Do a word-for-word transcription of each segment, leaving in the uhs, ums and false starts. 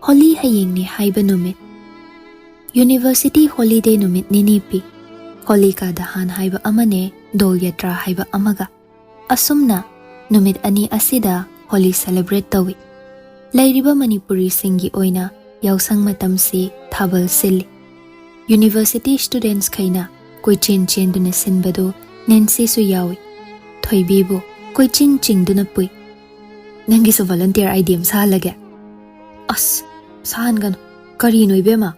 ꯍꯣꯂꯤ ꯍꯌꯦꯡꯅꯤ ꯍꯥꯏꯕ ꯅꯨꯃꯤꯠ꯫ University holiday ꯅꯨꯃꯤꯠ ꯅꯤꯅꯤ ꯄꯤ꯫ ꯍꯣꯂꯤꯀꯥ ꯗꯍꯥꯟ ꯍꯥꯏꯕ ꯑꯃꯅꯦ, ꯗꯣꯜ ꯌꯥꯇ꯭ꯔꯥ ꯍꯥꯏꯕ ꯑꯃꯒ꯫ ꯑꯁꯨꯝꯅ ꯅꯨꯃꯤꯠ ꯑꯅꯤ ꯑꯁꯤꯗ ꯍꯣꯂꯤ ꯁꯦꯂꯦꯕ꯭ꯔꯦꯠ ꯇꯧꯏ꯫ ꯂꯩꯔꯤꯕ ꯃꯅꯤꯄꯨꯔꯤꯁꯤꯡꯒꯤ ꯑꯣꯏꯅ ꯌꯥꯎꯁꯪ ꯃꯇꯝꯁꯤ ꯊꯥꯕꯜ ꯁꯤꯜꯂꯤ꯫ ꯌꯨꯅꯤꯚꯔꯁꯤꯇꯤ ꯁ꯭ꯇꯨꯗꯦꯟꯠꯁꯈꯩꯅ ꯀꯣꯏꯆꯦꯟ ꯆꯦꯟꯗꯨꯅ ꯁꯤꯟꯕꯗꯨ ꯅꯦꯟꯁꯤꯁꯨ ꯌꯥꯎꯏ꯫ ꯊꯣꯏꯕꯤꯕꯨ ꯀꯣꯏꯆꯤꯡ ꯆꯤꯡꯗꯨꯅ ꯄꯨꯏ꯫ "ꯅꯪꯒꯤꯁꯨ ꯚꯣꯂꯨꯟꯇꯤꯌꯔ ꯑꯥꯏ ꯗꯤ ꯑꯃ ꯁꯥꯍꯜꯂꯒꯦ?" "ꯑꯁ, ꯁꯥꯍꯟꯒꯅꯨ꯫ ꯀꯔꯤꯅꯣ ꯏꯕꯦꯝꯃ?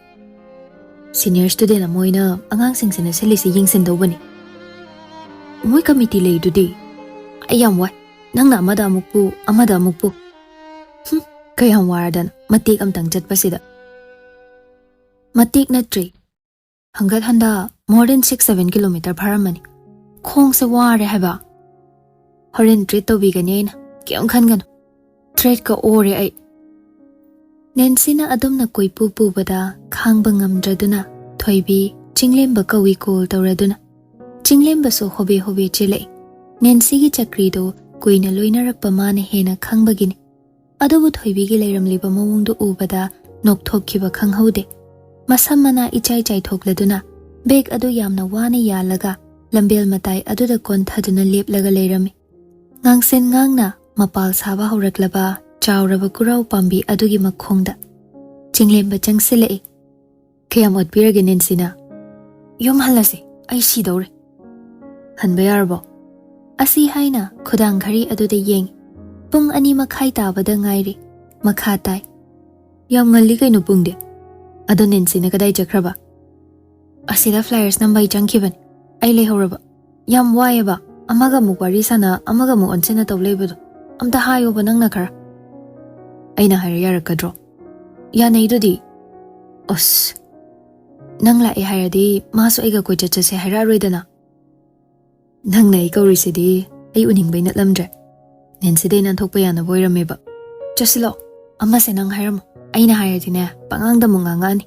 ꯁꯤꯅꯤꯌꯔ ꯁ꯭ꯇꯨꯗꯦꯟꯠ ꯑꯃ ꯑꯣꯏꯅ ꯑꯉꯥꯡꯁꯤꯡꯁꯤꯅ ꯁꯤꯜꯂꯤꯁꯤ ꯌꯦꯡꯁꯤꯟꯗꯧꯕꯅꯤ꯫ ꯃꯣꯏ ꯀꯃꯤꯇꯤ ꯂꯩꯗꯨꯗꯤ꯫ ꯑꯩ ꯌꯥꯝ ꯋꯥꯏ꯫ ꯅꯪꯅ ꯑꯃꯗ ꯑꯃꯨꯛ ꯄꯨ, ꯑꯃꯗ ꯑꯃꯨꯛ ꯄꯨ꯫ ꯍꯨꯝ, ꯀꯌꯥꯝ ꯋꯥꯔꯗꯅ ꯃꯇꯦꯛ ꯑꯃꯇꯪ ꯆꯠꯄꯁꯤꯗ꯫" ꯃꯇꯦꯛ ꯅꯠꯇ꯭ꯔꯦ꯫ ꯍꯪꯒꯠ ꯍꯟꯗ more than six seven kilometer ꯐꯥꯔꯝꯃꯅꯤ꯫ ꯈꯣꯡꯁꯦ ꯋꯥꯔꯦ ꯍꯥꯏꯕ꯫ "ꯍꯣꯔꯦꯟ ꯇ꯭ꯔꯤꯠ ꯇꯧꯕꯤꯒꯅꯤ ꯑꯩꯅ, ꯀꯩꯝ ꯈꯟꯒꯅꯨ꯫ ꯇ꯭ꯔꯤꯠꯀ ꯑꯣꯔꯦ ꯑꯩ꯫" ꯅꯦꯟꯁꯤꯅ ꯑꯗꯨꯝꯅ ꯀꯣꯏꯄꯨ ꯄꯨꯕꯗ ꯈꯥꯡꯕ ꯉꯝꯗ꯭ꯔꯗꯨꯅ ꯊꯣꯏꯕꯤ ꯆꯤꯡꯂꯦꯝꯕ ꯀꯧꯏ ꯀꯣꯜ ꯇꯧꯔꯗꯨꯅ꯫ ꯆꯤꯡꯂꯦꯝꯕꯁꯨ ꯍꯣꯕꯦ ꯍꯣꯕꯦ ꯆꯦꯜꯂꯛꯏ꯫ ꯅꯦꯟꯁꯤꯒꯤ ꯆꯀ꯭ꯔꯤꯗꯨ ꯀꯨꯏꯅ ꯂꯣꯏꯅꯔꯛꯄ ꯃꯥꯅ ꯍꯦꯟꯅ ꯈꯪꯕꯒꯤꯅꯤ꯫ ꯑꯗꯨꯕꯨ ꯊꯣꯏꯕꯤꯒꯤ ꯂꯩꯔꯝꯂꯤꯕ ꯃꯑꯣꯡꯗꯨ ꯎꯕꯗ ꯅꯣꯛꯊꯣꯛꯈꯤꯕ ꯈꯪꯍꯧꯗꯦ꯫ ꯃꯁꯝ ꯃꯅꯥ ꯏꯆꯥꯏ ꯆꯥꯏꯊꯣꯛꯂꯗꯨꯅ ꯕꯦꯒ ꯑꯗꯨ ꯌꯥꯝꯅ ꯋꯥꯅ ꯌꯥꯜꯂꯒ ꯂꯝꯕꯦꯜ ꯃꯇꯥꯏ ꯑꯗꯨꯗ ꯀꯣꯟꯊꯗꯨꯅ ꯂꯦꯞꯂꯒ ꯂꯩꯔꯝꯃꯤ꯫ ꯉꯥꯡꯁꯦꯟ ꯉꯥꯡꯅ ꯃꯄꯥꯜ ꯁꯥꯕ ꯍꯧꯔꯛꯂꯕ ꯆꯥꯎꯔꯕ ꯀꯨꯔꯥꯎ ꯄꯥꯝꯕꯤ ꯑꯗꯨꯒꯤ ꯃꯈꯣꯡꯗ ꯆꯤꯡꯂꯦꯝꯕ ꯆꯪꯁꯤꯜꯂꯛꯏ꯫ "ꯀꯌꯥꯝ ꯑꯣꯠꯄꯤꯔꯒꯦ ꯅꯦꯟꯁꯤꯅ? ꯌꯨꯝ ꯍꯜꯂꯁꯤ, ꯑꯩ ꯁꯤꯗꯧꯔꯦ꯫" "ꯍꯟꯕ ꯌꯥꯔꯕꯣ?" ꯑꯁꯤ ꯍꯥꯏꯅ ꯈꯨꯗꯥꯡ ꯘꯔꯤ ꯑꯗꯨꯗ ꯌꯦꯡꯏ꯫ ꯄꯨꯡ ꯑꯅꯤ ꯃꯈꯥꯏ ꯇꯥꯕꯗ ꯉꯥꯏꯔꯤ꯫ ꯃꯈꯥ ꯇꯥꯏ꯫ "ꯌꯥꯝ ꯉꯜꯂꯤ ꯀꯩꯅꯣ ꯄꯨꯡꯗꯤ꯫ ꯑꯗꯣ ꯅꯦꯟꯁꯤꯅ ꯀꯗꯥꯏ ꯆꯠꯈ꯭ꯔꯕ?" "ꯑꯁꯤꯗ ꯐ꯭ꯂꯥꯏꯌꯔꯁ ꯅꯝꯕꯩ ꯆꯪꯈꯤꯕꯅꯤ꯫ ꯑꯩ ꯂꯩꯍꯧꯔꯕ꯫ ꯌꯥꯝ ꯋꯥꯏꯑꯦꯕ꯫ ꯑꯃꯒ ꯑꯃꯨꯛ ꯋꯥꯔꯤ ꯁꯥꯟꯅ, ꯑꯃꯒ ꯑꯃꯨꯛ ꯑꯣꯟꯁꯤꯟꯅ ꯇꯧ ꯂꯩꯕꯗꯣ꯫ ꯑꯝꯇ ꯍꯥꯏꯌꯣꯕ ꯅꯪꯅ ꯈꯔ꯫" "ꯑꯩꯅ ꯍꯥꯏꯔ ꯌꯥꯔꯛꯀꯗ꯭ꯔꯣ?" "ꯌꯥꯅꯩꯗꯨꯗꯤ꯫" "ꯑꯁ, ꯅꯪ ꯂꯥꯛꯑꯦ ꯍꯥꯏꯔꯗꯤ ꯃꯥꯁꯨ ꯑꯩꯒ ꯀꯣꯏꯆꯠ ꯆꯠꯁꯦ ꯍꯥꯏꯔꯛꯑꯔꯣꯏꯗꯅ꯫" "ꯅꯪꯅ ꯑꯩ ꯀꯧꯔꯤꯁꯤꯗꯤ ꯑꯩ ꯎꯅꯤꯡꯕꯩ ꯅꯠꯂꯝꯗ꯭ꯔꯦ꯫ ꯅꯦꯟꯁꯤꯗꯩ ꯅꯥꯟꯊꯣꯛꯄ ꯌꯥꯅꯕ ꯑꯣꯏꯔꯝꯃꯦꯕ꯫ ꯆꯠꯁꯤꯜꯂꯣ, ꯑꯃꯁꯦ ꯅꯪ ꯍꯥꯏꯔꯝꯃꯣ꯫ ꯑꯩꯅ ꯍꯥꯏꯔꯗꯤꯅꯦ, ꯄꯉꯥꯡꯗ ꯑꯃꯨꯛ ꯉꯥꯡꯉꯛꯑꯅꯤ꯫"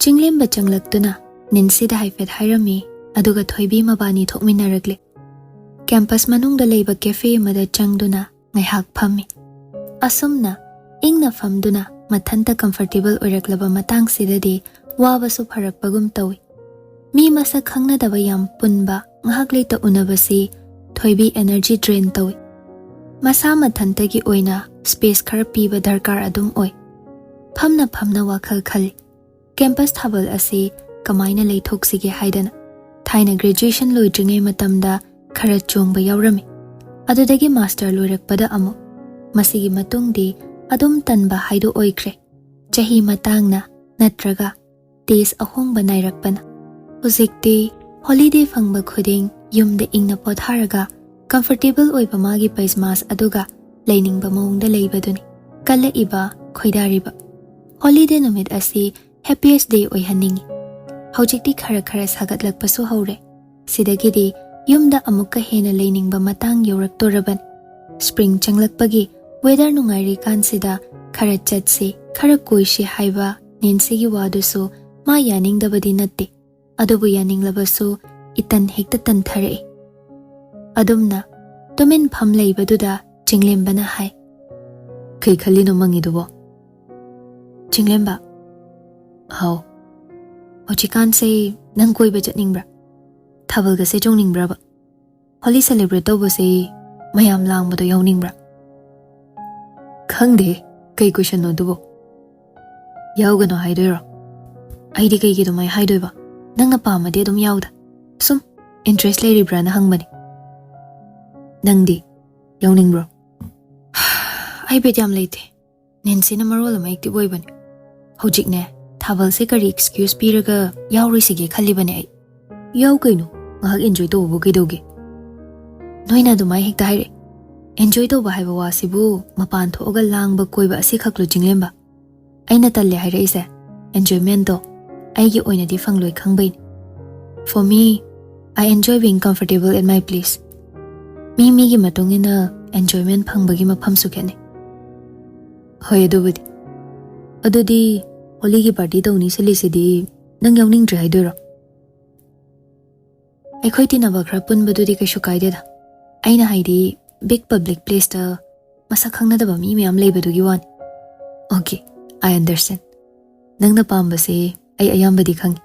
ꯆꯤꯡꯂꯦꯝꯕ ꯆꯪꯂꯛꯇꯨꯅ ꯅꯦꯟꯁꯤꯗ ꯍꯥꯏꯐꯦꯠ ꯍꯥꯏꯔꯝꯃꯤ, ꯑꯗꯨꯒ ꯊꯣꯏꯕꯤ ꯃꯕꯥꯅꯤ ꯊꯣꯛꯃꯤꯟꯅꯔꯛꯂꯦ꯫ ꯀꯦꯝꯄꯁ ꯃꯅꯨꯡꯗ ꯂꯩꯕ ꯀꯦꯐꯦ ꯑꯃꯗ ꯆꯪꯗꯨꯅ ꯉꯥꯏꯍꯥꯛ ꯐꯝꯃꯤ꯫ ꯑꯁꯨꯝꯅ ꯏꯪꯅ ꯐꯝꯗꯨꯅ ꯃꯊꯟꯇ comfortable ꯑꯣꯏꯔꯛꯂꯕ ꯃꯇꯥꯡꯁꯤꯗꯗꯤ ꯋꯥꯕꯁꯨ ꯐꯔꯛꯄꯒꯨꯝ ꯇꯧꯏ꯫ ꯃꯤ ꯃꯁꯛ ꯈꯪꯅꯗꯕ ꯌꯥꯝ ꯄꯨꯟꯕ, ꯉꯥꯏꯍꯥꯛ ꯂꯩꯇ ꯎꯅꯕꯁꯤ ꯊꯣꯏꯕꯤ energy drain ꯇꯧꯏ꯫ ꯃꯁꯥ ꯃꯊꯟꯇꯒꯤ ꯑꯣꯏꯅ space ꯈꯔ ꯄꯤꯕ ꯗꯔꯀꯥꯔ ꯑꯗꯨꯝ ꯑꯣꯏ꯫ ꯐꯝꯅ ꯐꯝꯅ ꯋꯥꯈꯜ ꯈꯜꯂꯤ꯫ Campus ꯊꯥꯕꯜ ꯑꯁꯤ ꯀꯃꯥꯏꯅ ꯂꯩꯊꯣꯛꯁꯤꯒꯦ ꯍꯥꯏꯗꯅ꯫ ꯊꯥꯏꯅ graduation ꯂꯣꯏꯗ꯭ꯔꯤꯉꯩ ꯃꯇꯝꯗ ꯈꯔ ꯆꯣꯡꯕ ꯌꯥꯎꯔꯝꯃꯤ꯫ ꯑꯗꯨꯗꯒꯤ master ꯂꯣꯏꯔꯛꯄꯗ ꯑꯃꯨꯛ꯫ ꯃꯁꯤꯒꯤ ꯃꯇꯨꯡꯗꯤ ꯑꯗꯨꯝ ꯇꯟꯕ ꯍꯥꯏꯗꯨ ꯑꯣꯏꯈ꯭ꯔꯦ꯫ ꯆꯍꯤ ꯃꯇꯥꯡꯅ ꯅꯠꯇ꯭ꯔꯒ taste ꯑꯍꯣꯡꯕ ꯅꯥꯏꯔꯛꯄꯅ꯫ ꯍꯧꯖꯤꯛꯇꯤ holiday ꯐꯪꯕ ꯈꯨꯗꯤꯡ ꯌꯨꯝꯗ ꯏꯪꯅ ꯄꯣꯊꯥꯔꯒ comfortable ꯑꯣꯏꯕ ꯃꯥꯒꯤ pajamas ꯑꯗꯨꯒ ꯂꯩꯅꯤꯡꯕ ꯃꯑꯣꯡꯗ ꯂꯩꯕꯗꯨꯅꯤ꯫ ꯀꯜꯂꯛꯏꯕ, ꯈꯣꯏꯗꯥꯔꯤꯕ꯫ Holiday ꯅꯨꯃꯤꯠ ꯑꯁꯤ happiest day ꯑꯣꯏꯍꯟꯅꯤꯡꯏ꯫ ꯍꯧꯖꯤꯛꯇꯤ ꯈꯔ ꯈꯔ ꯁꯥꯒꯠꯂꯛꯄꯁꯨ ꯍꯧꯔꯦ꯫ ꯁꯤꯗꯒꯤꯗꯤ ꯌꯨꯝꯗ ꯑꯃꯨꯛꯀ ꯍꯦꯟꯅ ꯂꯩꯅꯤꯡꯕ ꯃꯇꯥꯡ ꯌꯧꯔꯛꯇꯣꯔꯕꯅꯤ꯫ Spring ꯆꯪꯂꯛꯄꯒꯤ weather ꯅꯨꯡꯉꯥꯏꯔꯤꯀꯥꯟꯁꯤꯗ ꯈꯔ ꯆꯠꯁꯤ, ꯈꯔ ꯀꯣꯏꯁꯤ ꯍꯥꯏꯕ ꯅꯦꯟꯁꯤꯒꯤ ꯋꯥꯗꯨꯁꯨ ꯃꯥ ꯌꯥꯅꯤꯡꯗꯕꯗꯤ ꯅꯠꯇꯦ꯫ ꯑꯗꯨꯕꯨ ꯌꯥꯅꯤꯡꯂꯕꯁꯨ ꯏꯇꯟ ꯍꯦꯛꯇ ꯇꯟꯊꯔꯛꯏ꯫ ꯑꯗꯨꯝꯅ ꯇꯨꯃꯤꯟ ꯐꯝ ꯂꯩꯕꯗꯨꯗ ꯆꯤꯡꯂꯦꯝꯕꯅ ꯍꯥꯏ, "ꯀꯩ ꯈꯜꯂꯤꯅꯣ ꯃꯪꯉꯤꯗꯨꯕꯣ?" ꯆꯤꯡꯂꯦꯝꯕ, "ꯍꯥꯎ, ꯍꯧꯖꯤꯛꯀꯥꯟꯁꯦ ꯅꯪ ꯀꯣꯏꯕ ꯆꯠꯅꯤꯡꯕ꯭ꯔꯥ? ꯊꯥꯕꯜꯒꯁꯦ ꯆꯣꯡꯅꯤꯡꯕ꯭ꯔꯕ? Holi celebrate ꯇꯧꯕꯁꯦ ꯃꯌꯥꯝ ꯂꯥꯡꯕꯗꯣ ꯌꯥꯎꯅꯤꯡꯕ꯭ꯔꯥ?" "ꯈꯪꯗꯦ, ꯀꯩ questionꯅꯣ ꯑꯗꯨꯕꯣ?" "ꯌꯥꯎꯒꯅꯣ ꯍꯥꯏꯗꯣꯏꯔꯣ?" "ꯑꯩꯗꯤ ꯀꯩꯒꯤ ꯑꯗꯨꯃꯥꯏ ꯍꯥꯏꯗꯣꯏꯕ? ꯅꯪꯅ ꯄꯥꯝꯃꯗꯤ ꯑꯗꯨꯝ ꯌꯥꯎꯗ꯫ ꯁꯨꯝ interest ꯂꯩꯔꯤꯕ꯭ꯔꯥꯅ ꯍꯪꯕꯅꯤ꯫ ꯅꯪꯗꯤ ꯌꯥꯎꯅꯤꯡꯕ꯭ꯔꯣ?" "ꯑꯩ ꯕꯤꯠ ꯌꯥꯝ ꯂꯩꯇꯦ꯫ ꯅꯦꯟꯁꯤꯅ ꯃꯔꯣꯜ ꯑꯃ active ꯑꯣꯏꯕꯅꯦ꯫ ꯍꯧꯖꯤꯛꯅꯦ, ꯊꯥꯕꯜꯁꯦ ꯀꯔꯤ excuse ꯄꯤꯔꯒ ꯌꯥꯎꯔꯣꯏꯁꯤꯒꯦ ꯈꯜꯂꯤꯕꯅꯦ ꯑꯩ꯫" "ꯌꯥꯎ ꯀꯩꯅꯣ, ꯉꯥꯏꯍꯥꯛ enjoy ꯇꯧꯕꯕꯨ ꯀꯩꯗꯧꯒꯦ?" "ꯅꯣꯏꯅ ꯑꯗꯨꯃꯥꯏ ꯍꯦꯛꯇ ꯍꯥꯏꯔꯛꯑꯦ꯫ Enjoy ꯇꯧꯕ ꯍꯥꯏꯕ ꯋꯥꯁꯤꯕꯨ ꯃꯄꯥꯟ ꯊꯣꯛꯑꯒ ꯂꯥꯡꯕ ꯀꯣꯏꯕ ꯑꯁꯤꯈꯛꯂꯣ ꯆꯤꯡꯂꯦꯝꯕ? ꯑꯩꯅ ꯇꯜꯂꯦ ꯍꯥꯏꯔꯛꯏꯁꯦ enjoymentꯇꯣ ꯑꯩꯒꯤ ꯑꯣꯏꯅꯗꯤ ꯐꯪꯂꯣꯏ ꯈꯪꯕꯩꯅꯤ꯫ For me, I enjoy being comfortable at my place꯫ ꯃꯤ ꯃꯤꯒꯤ ꯃꯇꯨꯡ ꯏꯟꯅ enjoyment ꯐꯪꯕꯒꯤ ꯃꯐꯝꯁꯨ ꯈꯦꯠꯅꯩ꯫" "ꯍꯣꯏ, ꯑꯗꯨꯕꯨꯗꯤ꯫ ꯑꯗꯨꯗꯤ Holiꯒꯤ party ꯇꯧꯅꯤ ꯁꯤꯜꯂꯤꯁꯤꯗꯤ ꯅꯪ ꯌꯥꯎꯅꯤꯡꯗ꯭ꯔꯦ ꯍꯥꯏꯗꯣꯏꯔꯣ?" "ꯑꯩꯈꯣꯏ ꯇꯤꯟꯅꯕ ꯈꯔ ꯄꯨꯟꯕꯗꯨꯗꯤ ꯀꯩꯁꯨ ꯀꯥꯏꯗꯦꯗ꯫ ꯑꯩꯅ ꯍꯥꯏꯗꯤ big public placeꯇ ꯃꯁꯛ ꯈꯪꯅꯗꯕ ꯃꯤ ꯃꯌꯥꯝ ꯂꯩꯕꯗꯨꯒꯤ ꯋꯥꯅꯤ꯫" "Okay, I understand. ꯅꯪꯅ ꯄꯥꯝꯕꯁꯤ ꯑꯩ ꯑꯌꯥꯝꯕꯗꯤ ꯈꯪꯉꯤ꯫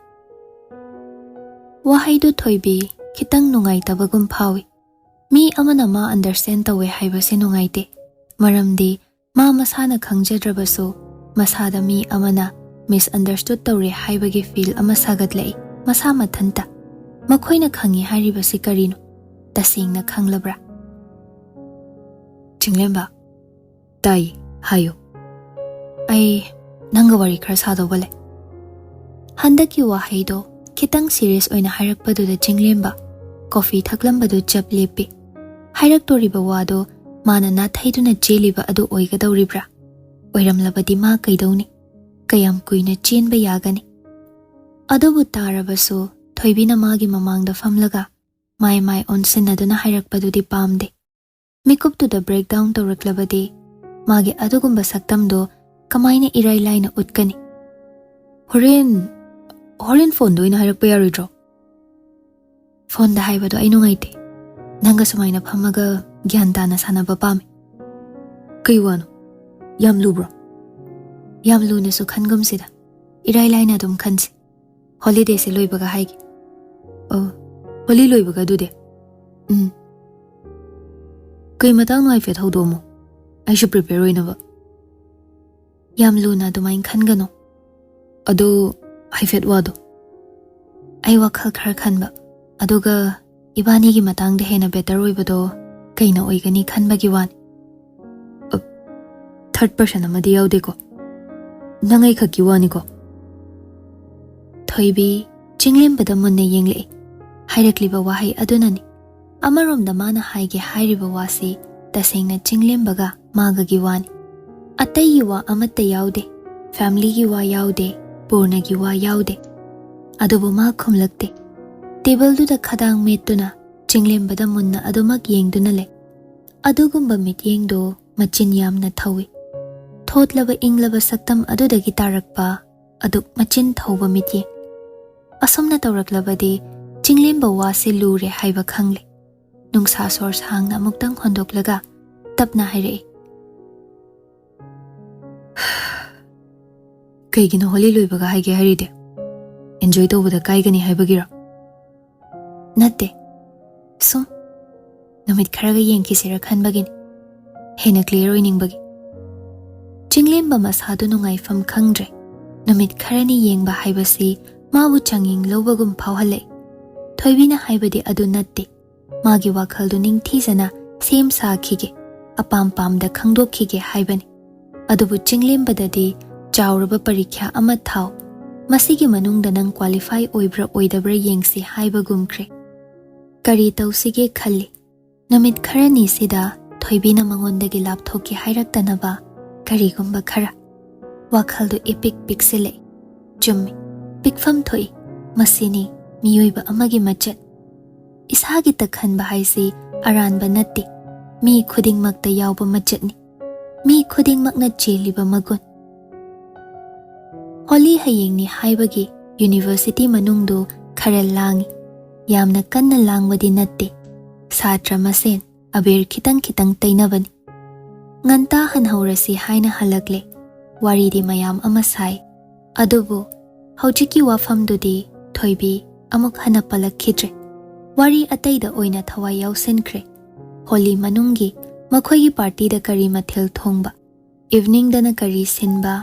ꯋꯥꯍꯩꯗꯨ ꯊꯣꯏꯕꯤ ꯈꯤꯇꯪ ꯅꯨꯡꯉꯥꯏꯇꯕꯒꯨꯝ ꯐꯥꯎꯏ꯫ ꯃꯤ ꯑꯃꯅ ꯃꯥ understand ꯇꯧꯋꯦ ꯍꯥꯏꯕꯁꯤ ꯅꯨꯡꯉꯥꯏꯇꯦ꯫ ꯃꯔꯝꯗꯤ ꯃꯥ ꯃꯁꯥꯅ ꯈꯪꯖꯗ꯭ꯔꯕꯁꯨ ꯃꯁꯥꯗ ꯃꯤ ꯑꯃꯅ misunderstood ꯇꯧꯔꯦ ꯍꯥꯏꯕꯒꯤ feel ꯑꯃ ꯁꯥꯒꯠꯂꯛꯏ꯫ ꯃꯁꯥ ꯃꯊꯟꯇ꯫ ꯃꯈꯣꯏꯅ ꯈꯪꯉꯤ ꯍꯥꯏꯔꯤꯕꯁꯤ ꯀꯔꯤꯅꯣ? ꯇꯁꯦꯡꯅ ꯈꯪꯂꯕ꯭ꯔꯥ? ꯆꯤꯡꯂꯦꯝꯕ, ꯇꯥꯏ, ꯍꯥꯏꯌꯨ꯫ ꯑꯩ ꯅꯪꯒ ꯋꯥꯔꯤ ꯈꯔ ꯁꯥꯗꯧꯕ ꯂꯩ꯫ ꯍꯟꯗꯛꯀꯤ ꯋꯥꯍꯩꯗꯣ ꯈꯤꯇꯪ serious ꯑꯣꯏꯅ ꯍꯥꯏꯔꯛꯄꯗꯨꯗ ꯆꯤꯡꯂꯦꯝꯕ coffee ꯊꯛꯂꯝꯕꯗꯨ ꯆꯞ ꯂꯦꯞꯄꯤ꯫ ꯍꯥꯏꯔꯛꯇꯣꯔꯤꯕ ꯋꯥꯗꯣ ꯃꯥꯅ ꯅꯥꯊꯩꯗꯨꯅ ꯆꯦꯜꯂꯤꯕ ꯑꯗꯨ ꯑꯣꯏꯒꯗꯧꯔꯤꯕ꯭ꯔꯥ? ꯑꯣꯏꯔꯝꯂꯕꯗꯤ ꯃꯥ ꯀꯩꯗꯧꯅꯤ? ꯀꯌꯥꯝ ꯀꯨꯏꯅ ꯆꯦꯟꯕ ꯌꯥꯒꯅꯤ? ꯑꯗꯨꯕꯨ ꯇꯥꯔꯕꯁꯨ ꯊꯣꯏꯕꯤꯅ ꯃꯥꯒꯤ ꯃꯃꯥꯡꯗ ꯐꯝꯂꯒ ꯃꯥꯏ ꯃꯥꯏ ꯑꯣꯟꯁꯤꯟꯅꯗꯨꯅ ꯍꯥꯏꯔꯛꯄꯗꯨꯗꯤ ꯄꯥꯝꯗꯦ꯫ ꯃꯤꯀꯨꯞꯇꯨꯗ breakdown ꯇꯧꯔꯛꯂꯕꯗꯤ ꯃꯥꯒꯤ ꯑꯗꯨꯒꯨꯝꯕ ꯁꯛꯇꯝꯗꯣ ꯀꯃꯥꯏꯅ ꯏꯔꯥꯏ ꯂꯥꯏꯅ ꯎꯠꯀꯅꯤ? ꯍꯣꯔꯦꯟ, ꯍꯣꯔꯦꯟ phoneꯗ ꯑꯣꯏꯅ ꯍꯥꯏꯔꯛꯄ ꯌꯥꯔꯣꯏꯗ꯭ꯔꯣ? Phoneꯗ ꯍꯥꯏꯕꯗꯣ ꯑꯩ ꯅꯨꯡꯉꯥꯏꯇꯦ꯫ ꯅꯪꯒ ꯁꯨꯃꯥꯏꯅ ꯐꯝꯃꯒ ꯒ꯭ꯌꯥꯟ ꯇꯥꯅ ꯁꯥꯟꯅꯕ ꯄꯥꯝꯃꯤ꯫ ꯀꯩ ꯋꯥꯅꯣ? ꯌꯥꯝ ꯂꯨꯕ꯭ꯔꯣ? ꯌꯥꯝ ꯂꯨꯅꯁꯨ ꯈꯟꯒꯨꯝꯁꯤꯗ꯫ ꯏꯔꯥꯏ ꯂꯥꯏꯅ ꯑꯗꯨꯝ ꯈꯟꯁꯤ꯫ Holidayꯁꯦ ꯂꯣꯏꯕꯒ ꯍꯥꯏꯒꯦ꯫ ꯑꯣ, holy ꯂꯣꯏꯕꯒ ꯑꯗꯨꯗꯤ? ꯎꯝ꯫ ꯀꯩ ꯃꯇꯥꯡꯅꯣ ꯍꯥꯏꯐꯦꯠ ꯍꯧꯗꯣꯛꯑꯝꯃꯣ, ꯑꯩꯁꯨ prepare ꯑꯣꯏꯅꯕ꯫ ꯌꯥꯝ ꯂꯨꯅ ꯑꯗꯨꯃꯥꯏꯅ ꯈꯟꯒꯅꯨ꯫ ꯑꯗꯣ ꯍꯥꯏꯐꯦꯠ ꯋꯥꯗꯣ꯫ ꯑꯩ ꯋꯥꯈꯜ ꯈꯔ ꯈꯟꯕ, ꯑꯗꯨꯒ ꯏꯕꯥꯅꯤꯒꯤ ꯃꯇꯥꯡꯗ ꯍꯦꯟꯅ better ꯑꯣꯏꯕꯗꯣ ꯀꯩꯅ ꯑꯣꯏꯒꯅꯤ ꯈꯟꯕꯒꯤ ꯋꯥꯅꯤ꯫ ꯑ, third person ꯑꯃꯗꯤ ꯌꯥꯎꯗꯦꯀꯣ? ꯅꯪ ꯑꯩ ꯈꯛꯀꯤ ꯋꯥꯅꯤꯀꯣ? ꯊꯣꯏꯕꯤ ꯆꯤꯡꯂꯦꯝꯕꯗ ꯃꯨꯟꯅ ꯌꯦꯡꯂꯛꯏ꯫ ꯍꯥꯏꯔꯛꯂꯤꯕ ꯋꯥꯍꯩ ꯑꯗꯨꯅꯅꯤ꯫ ꯑꯃꯔꯣꯝꯗ ꯃꯥꯅ ꯍꯥꯏꯒꯦ ꯍꯥꯏꯔꯤꯕ ꯋꯥꯁꯤ ꯇꯁꯦꯡꯅ ꯆꯤꯡꯂꯦꯝꯕꯒ ꯃꯥꯒꯒꯤ ꯋꯥꯅꯤ꯫ ꯑꯇꯩꯒꯤ ꯋꯥ ꯑꯃꯠꯇ ꯌꯥꯎꯗꯦ, familyꯒꯤ ꯋꯥ ꯌꯥꯎꯗꯦ, ꯄꯨꯔꯅꯒꯤ ꯋꯥ ꯌꯥꯎꯗꯦ꯫ ꯑꯗꯨꯕꯨ ꯃꯥ ꯈꯨꯝꯂꯛꯇꯦ꯫ Tableꯗꯨꯗ ꯈꯗꯥꯡ ꯃꯦꯠꯇꯨꯅ ꯆꯤꯡꯂꯦꯝꯕꯗ ꯃꯨꯟꯅ ꯑꯗꯨꯃꯛ ꯌꯦꯡꯗꯨꯅ ꯂꯩ꯫ ꯑꯗꯨꯒꯨꯝꯕ ꯃꯤꯠꯌꯦꯡꯗꯨ ꯃꯆꯤꯟ ꯌꯥꯝꯅ ꯊꯧꯏ꯫ ꯊꯣꯠꯂꯕ ꯏꯪꯂꯕ ꯁꯛꯇꯝ ꯑꯗꯨꯗꯒꯤ ꯇꯥꯔꯛꯄ ꯑꯗꯨꯛ ꯃꯆꯤꯟ ꯊꯧꯕ ꯃꯤꯠꯌꯦꯡ꯫ ꯑꯁꯨꯝꯅ ꯇꯧꯔꯛꯂꯕꯗꯤ ꯆꯤꯡꯂꯦꯝꯕ ꯋꯥꯁꯤ ꯂꯨꯔꯦ ꯍꯥꯏꯕ ꯈꯪꯂꯦ꯫ ꯅꯨꯡꯁꯥ ꯁꯣꯔ ꯁꯥꯡꯅ ꯑꯃꯨꯛꯇꯪ ꯍꯣꯟꯗꯣꯛꯂꯒ ꯇꯞꯅ ꯍꯥꯏꯔꯛꯏ꯫ ꯀꯩꯒꯤꯅꯣ ꯍꯣꯂꯤ ꯂꯣꯏꯕꯒ ꯍꯥꯏꯒꯦ ꯍꯥꯏꯔꯤꯗꯤ? ꯑꯦꯟꯖꯣꯏ ꯇꯧꯕꯗ ꯀꯥꯏꯒꯅꯤ ꯍꯥꯏꯕꯒꯤꯔꯣ? ꯅꯠꯇꯦ, ꯁꯨꯝ ꯅꯨꯃꯤꯠ ꯈꯔꯒ ꯌꯦꯡꯈꯤꯁꯤꯔ ꯈꯟꯕꯒꯤꯅꯤ, ꯍꯦꯟꯅ ꯀ꯭ꯂꯤꯌꯔ ꯑꯣꯏꯅꯤꯡꯕꯒꯤ꯫ ꯆꯤꯡꯂꯦꯝꯕ ꯃꯁꯥꯗꯨ ꯅꯨꯡꯉꯥꯏꯐꯝ ꯈꯪꯗ꯭ꯔꯦ꯫ ꯅꯨꯃꯤꯠ ꯈꯔꯅꯤ ꯌꯦꯡꯕ ꯍꯥꯏꯕꯁꯤ ꯃꯥꯕꯨ ꯆꯥꯡꯌꯦꯡ ꯂꯧꯕꯒꯨꯝ ꯐꯥꯎꯍꯜꯂꯛꯏ꯫ ꯊꯣꯏꯕꯤꯅ ꯍꯥꯏꯕꯗꯤ ꯑꯗꯨ ꯅꯠꯇꯦ꯫ ꯃꯥꯒꯤ ꯋꯥꯈꯜꯗꯨ ꯅꯤꯡꯊꯤꯖꯅ ꯁꯦꯝ ꯁꯥꯈꯤꯒꯦ, ꯑꯄꯥꯝ ꯄꯥꯝꯗ ꯈꯪꯗꯣꯛꯈꯤꯒꯦ ꯍꯥꯏꯕꯅꯤ꯫ ꯑꯗꯨꯕꯨ ꯆꯤꯡꯂꯦꯝꯕꯗꯗꯤ ꯆꯥꯎꯔꯕ ꯄꯔꯤꯈ꯭ꯌꯥ ꯑꯃ ꯊꯥꯎ, ꯃꯁꯤꯒꯤ ꯃꯅꯨꯡꯗ ꯅꯪ ꯀ꯭ꯋꯥꯂꯤꯐꯥꯏ ꯑꯣꯏꯕ꯭ꯔꯥ ꯑꯣꯏꯗꯕ꯭ꯔꯥ ꯌꯦꯡꯁꯤ ꯍꯥꯏꯕꯒꯨꯝꯈ꯭ꯔꯦ꯫ ꯀꯔꯤ ꯇꯧꯁꯤꯒꯦ ꯈꯜꯂꯤ꯫ ꯅꯨꯃꯤꯠ ꯈꯔꯅꯤꯁꯤꯗ ꯊꯣꯏꯕꯤꯅ ꯃꯉꯣꯟꯗꯒꯤ ꯂꯥꯞꯊꯣꯛꯀꯦ ꯍꯥꯏꯔꯛꯇꯅꯕ ꯀꯔꯤꯒꯨꯝꯕ ꯈꯔ꯫ ꯋꯥꯈꯜꯗꯨ ꯏꯄꯤꯛ ꯄꯤꯛꯁꯤꯜꯂꯛꯏ꯫ ꯆꯨꯝꯃꯤ, ꯄꯤꯛꯐꯝ ꯊꯣꯛꯏ꯫ ꯃꯁꯤꯅꯤ ꯃꯤꯑꯣꯏꯕ ꯑꯃꯒꯤ ꯃꯆꯠ꯫ ꯏꯁꯥꯒꯤꯇ ꯈꯟꯕ ꯍꯥꯏꯁꯤ ꯑꯔꯥꯟꯕ ꯅꯠꯇꯦ, ꯃꯤ ꯈꯨꯗꯤꯡꯃꯛꯇ ꯌꯥꯎꯕ ꯃꯆꯠꯅꯤ꯫ ꯃꯤ ꯈꯨꯗꯤꯡꯃꯛꯅ ꯆꯦꯜꯂꯤꯕ ꯃꯒꯨꯟ꯫ ꯍꯣꯂꯤ ꯍꯌꯦꯡꯅꯤ ꯍꯥꯏꯕꯒꯤ ꯌꯨꯅꯤꯚꯔꯁꯤꯇꯤ ꯃꯅꯨꯡꯗꯨ ꯈꯔ ꯂꯥꯡꯏ꯫ ꯌꯥꯝꯅ ꯀꯟꯅ ꯂꯥꯡꯕꯗꯤ ꯅꯠꯇꯦ꯫ ꯁꯥꯇ꯭ꯔ ꯃꯁꯦꯟ ꯑꯕꯦꯔ ꯈꯤꯇꯪ ꯈꯤꯇꯪ ꯇꯩꯅꯕꯅꯤ꯫ ꯉꯟꯇꯥ ꯍꯟꯍꯧꯔꯁꯤ ꯍꯥꯏꯅ ꯍꯜꯂꯛꯂꯦ꯫ ꯋꯥꯔꯤꯗꯤ ꯃꯌꯥꯝ ꯑꯃ ꯁꯥꯏ꯫ ꯑꯗꯨꯕꯨ ꯍꯧꯖꯤꯛꯀꯤ ꯋꯥꯐꯝꯗꯨꯗꯤ ꯊꯣꯏꯕꯤ ꯑꯃꯨꯛ ꯍꯟꯅ ꯄꯜꯂꯛꯈꯤꯗ꯭ꯔꯦ꯫ ꯋꯥꯔꯤ ꯑꯇꯩꯗ ꯑꯣꯏꯅ ꯊꯋꯥꯏ ꯌꯥꯎꯁꯤꯟꯈ꯭ꯔꯦ꯫ ꯍꯣꯂꯤ ꯃꯅꯨꯡꯒꯤ ꯃꯈꯣꯏꯒꯤ ꯄꯥꯔꯇꯤꯗ ꯀꯔꯤ ꯃꯊꯦꯜ ꯊꯣꯡꯕ, ꯏꯚꯅꯤꯡꯗꯅ ꯀꯔꯤ ꯁꯤꯟꯕ,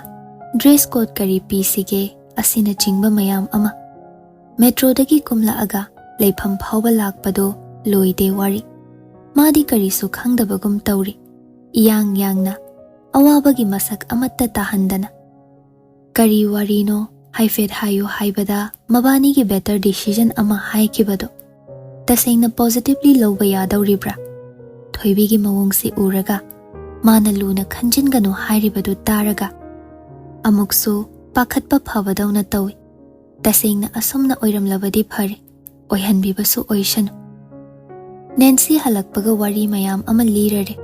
ꯗ꯭ꯔꯦꯁ ꯀꯣꯗ ꯀꯔꯤ ꯄꯤꯁꯤꯒꯦ ꯑꯁꯤꯅꯆꯤꯡꯕ ꯃꯌꯥꯝ ꯑꯃ꯫ ꯃꯦꯇ꯭ꯔꯣꯗꯒꯤ ꯀꯨꯝꯂꯛꯑꯒ ꯂꯩꯐꯝ ꯐꯥꯎꯕ ꯂꯥꯛꯄꯗꯣ ꯂꯣꯏꯗꯦ ꯋꯥꯔꯤ꯫ ꯃꯥꯗꯤ ꯀꯔꯤꯁꯨ ꯈꯪꯗꯕꯒꯨꯝ ꯇꯧꯔꯤ꯫ ꯏꯌꯥꯡ ꯌꯥꯡꯅ, ꯑꯋꯥꯕꯒꯤ ꯃꯁꯛ ꯑꯃꯠꯇ ꯇꯥꯍꯟꯗꯅ꯫ ꯀꯔꯤ ꯋꯥꯔꯤꯅꯣ ꯍꯥꯏꯐꯦꯠ ꯍꯥꯏꯌꯨ ꯍꯥꯏꯕꯗ ꯃꯕꯥꯅꯤꯒꯤ ꯕꯦꯇꯔ ꯗꯤꯁꯤꯖꯟ ꯑꯃ ꯍꯥꯏꯈꯤꯕꯗꯣ ꯇꯁꯦꯡꯅ ꯄꯣꯖꯤꯇꯤꯚꯂꯤ ꯂꯧꯕ ꯌꯥꯗꯧꯔꯤꯕ꯭ꯔꯥ? ꯊꯣꯏꯕꯤꯒꯤ ꯃꯑꯣꯡꯁꯤ ꯎꯔꯒ, ꯃꯥꯅ ꯂꯨꯅ ꯈꯟꯖꯤꯟꯒꯅꯨ ꯍꯥꯏꯔꯤꯕꯗꯨ ꯇꯥꯔꯒ, ꯑꯃꯨꯛꯁꯨ ꯄꯥꯈꯠꯄ ꯐꯕꯗꯧꯅ ꯇꯧꯏ꯫ ꯇꯁꯦꯡꯅ ꯑꯁꯨꯝꯅ ꯑꯣꯏꯔꯝꯂꯕꯗꯤ ꯐꯔꯦ, ꯑꯣꯏꯍꯟꯕꯤꯕꯁꯨ ꯑꯣꯏꯁꯅꯨ꯫ ꯅꯦꯟꯁꯤ ꯍꯜꯂꯛꯄꯒ ꯋꯥꯔꯤ ꯃꯌꯥꯝ ꯑꯃ ꯂꯤꯔꯔꯦ꯫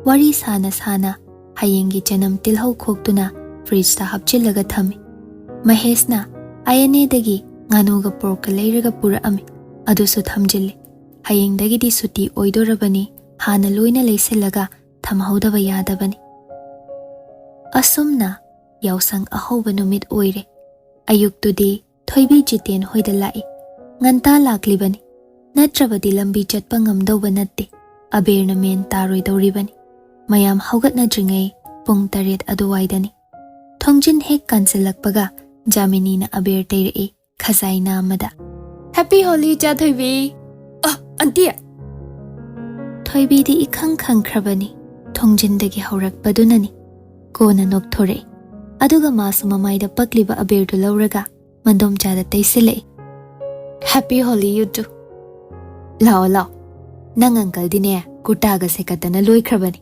ꯋꯥꯔꯤ ꯁꯥꯅ ꯁꯥꯅ ꯍꯌꯦꯡꯒꯤ ꯆꯅꯝ ꯇꯤꯜꯍꯧ ꯈꯣꯛꯇꯨꯅ ꯐ꯭ꯔꯤꯖꯇ ꯍꯥꯞꯆꯤꯜꯂꯒ ꯊꯝꯃꯤ꯫ ꯃꯍꯦꯁꯅ ꯑꯥꯏ ꯑꯦꯟ ꯑꯦꯗꯒꯤ ꯉꯥꯅꯨꯒ ꯄꯣꯔꯛꯀ ꯂꯩꯔꯒ ꯄꯨꯔꯛꯑꯝꯃꯤ꯫ ꯑꯗꯨꯁꯨ ꯊꯝꯖꯤꯜꯂꯤ꯫ ꯍꯌꯦꯡꯗꯒꯤꯗꯤ ꯁꯨꯇꯤ ꯑꯣꯏꯗꯣꯔꯕꯅꯤ, ꯍꯥꯟꯅ ꯂꯣꯏꯅ ꯂꯩꯁꯤꯜꯂꯒ ꯊꯝꯍꯧꯗꯕ ꯌꯥꯗꯕꯅꯤ꯫ ꯑꯁꯨꯝꯅ ꯌꯥꯎꯁꯪ ꯑꯍꯧꯕ ꯅꯨꯃꯤꯠ ꯑꯣꯏꯔꯦ꯫ ꯑꯌꯨꯛꯇꯨꯗꯤ ꯊꯣꯏꯕꯤ ꯖꯤꯇꯦꯟ ꯍꯣꯏꯗ ꯂꯥꯛꯏ꯫ ꯉꯟꯇꯥ ꯂꯥꯛꯂꯤꯕꯅꯤ, ꯅꯠꯇ꯭ꯔꯕꯗꯤ ꯂꯝꯕꯤ ꯆꯠꯄ ꯉꯝꯗꯧꯕ ꯅꯠꯇꯦ꯫ ꯑꯕꯦꯔꯅ ꯃꯦꯟ ꯇꯥꯔꯣꯏꯗꯧꯔꯤꯕꯅꯤ꯫ ꯃꯌꯥꯝ ꯍꯧꯒꯠꯅꯗ꯭ꯔꯤꯉꯩ ꯄꯨꯡ ꯇꯔꯦꯠ ꯑꯗꯨꯋꯥꯏꯗꯅꯤ꯫ ꯊꯣꯡꯖꯤꯟ ꯍꯦꯛ ꯀꯥꯟꯁꯤꯜꯂꯛꯄꯒ ꯖꯥꯃꯤꯅꯤꯅ ꯑꯕꯦꯔ ꯇꯩꯔꯛꯏ, ꯈꯖꯥꯏꯅꯥ ꯑꯃꯗ꯫ "Happy Holi, ꯏꯆꯥ ꯊꯣꯏꯕꯤ!" "ꯑ, ꯑꯟꯇꯤ!" ꯊꯣꯏꯕꯤꯗꯤ ꯏꯈꯪ ꯈꯪꯈ꯭ꯔꯕꯅꯤ, ꯊꯣꯡꯖꯤꯟꯗꯒꯤ ꯍꯧꯔꯛꯄꯗꯨꯅꯅꯤ꯫ ꯀꯣꯟꯅ ꯅꯣꯛꯊꯣꯔꯛꯏ, ꯑꯗꯨꯒ ꯃꯥꯁꯨ ꯃꯃꯥꯏꯗ ꯄꯛꯂꯤꯕ ꯑꯕꯦꯔꯗꯨ ꯂꯧꯔꯒ ꯃꯟꯗꯣꯝꯆꯥꯗ ꯇꯩꯁꯤꯜꯂꯛꯏ꯫ "Happy Holi, you too꯫ ꯂꯥꯛꯑꯣ, ꯂꯥꯛꯑꯣ꯫ ꯅꯪ ꯑꯪꯀꯜꯗꯤꯅꯦ, ꯀꯨꯔꯇꯥꯒ ꯁꯦꯀꯠꯇꯅ ꯂꯣꯏꯈ꯭ꯔꯕꯅꯤ꯫"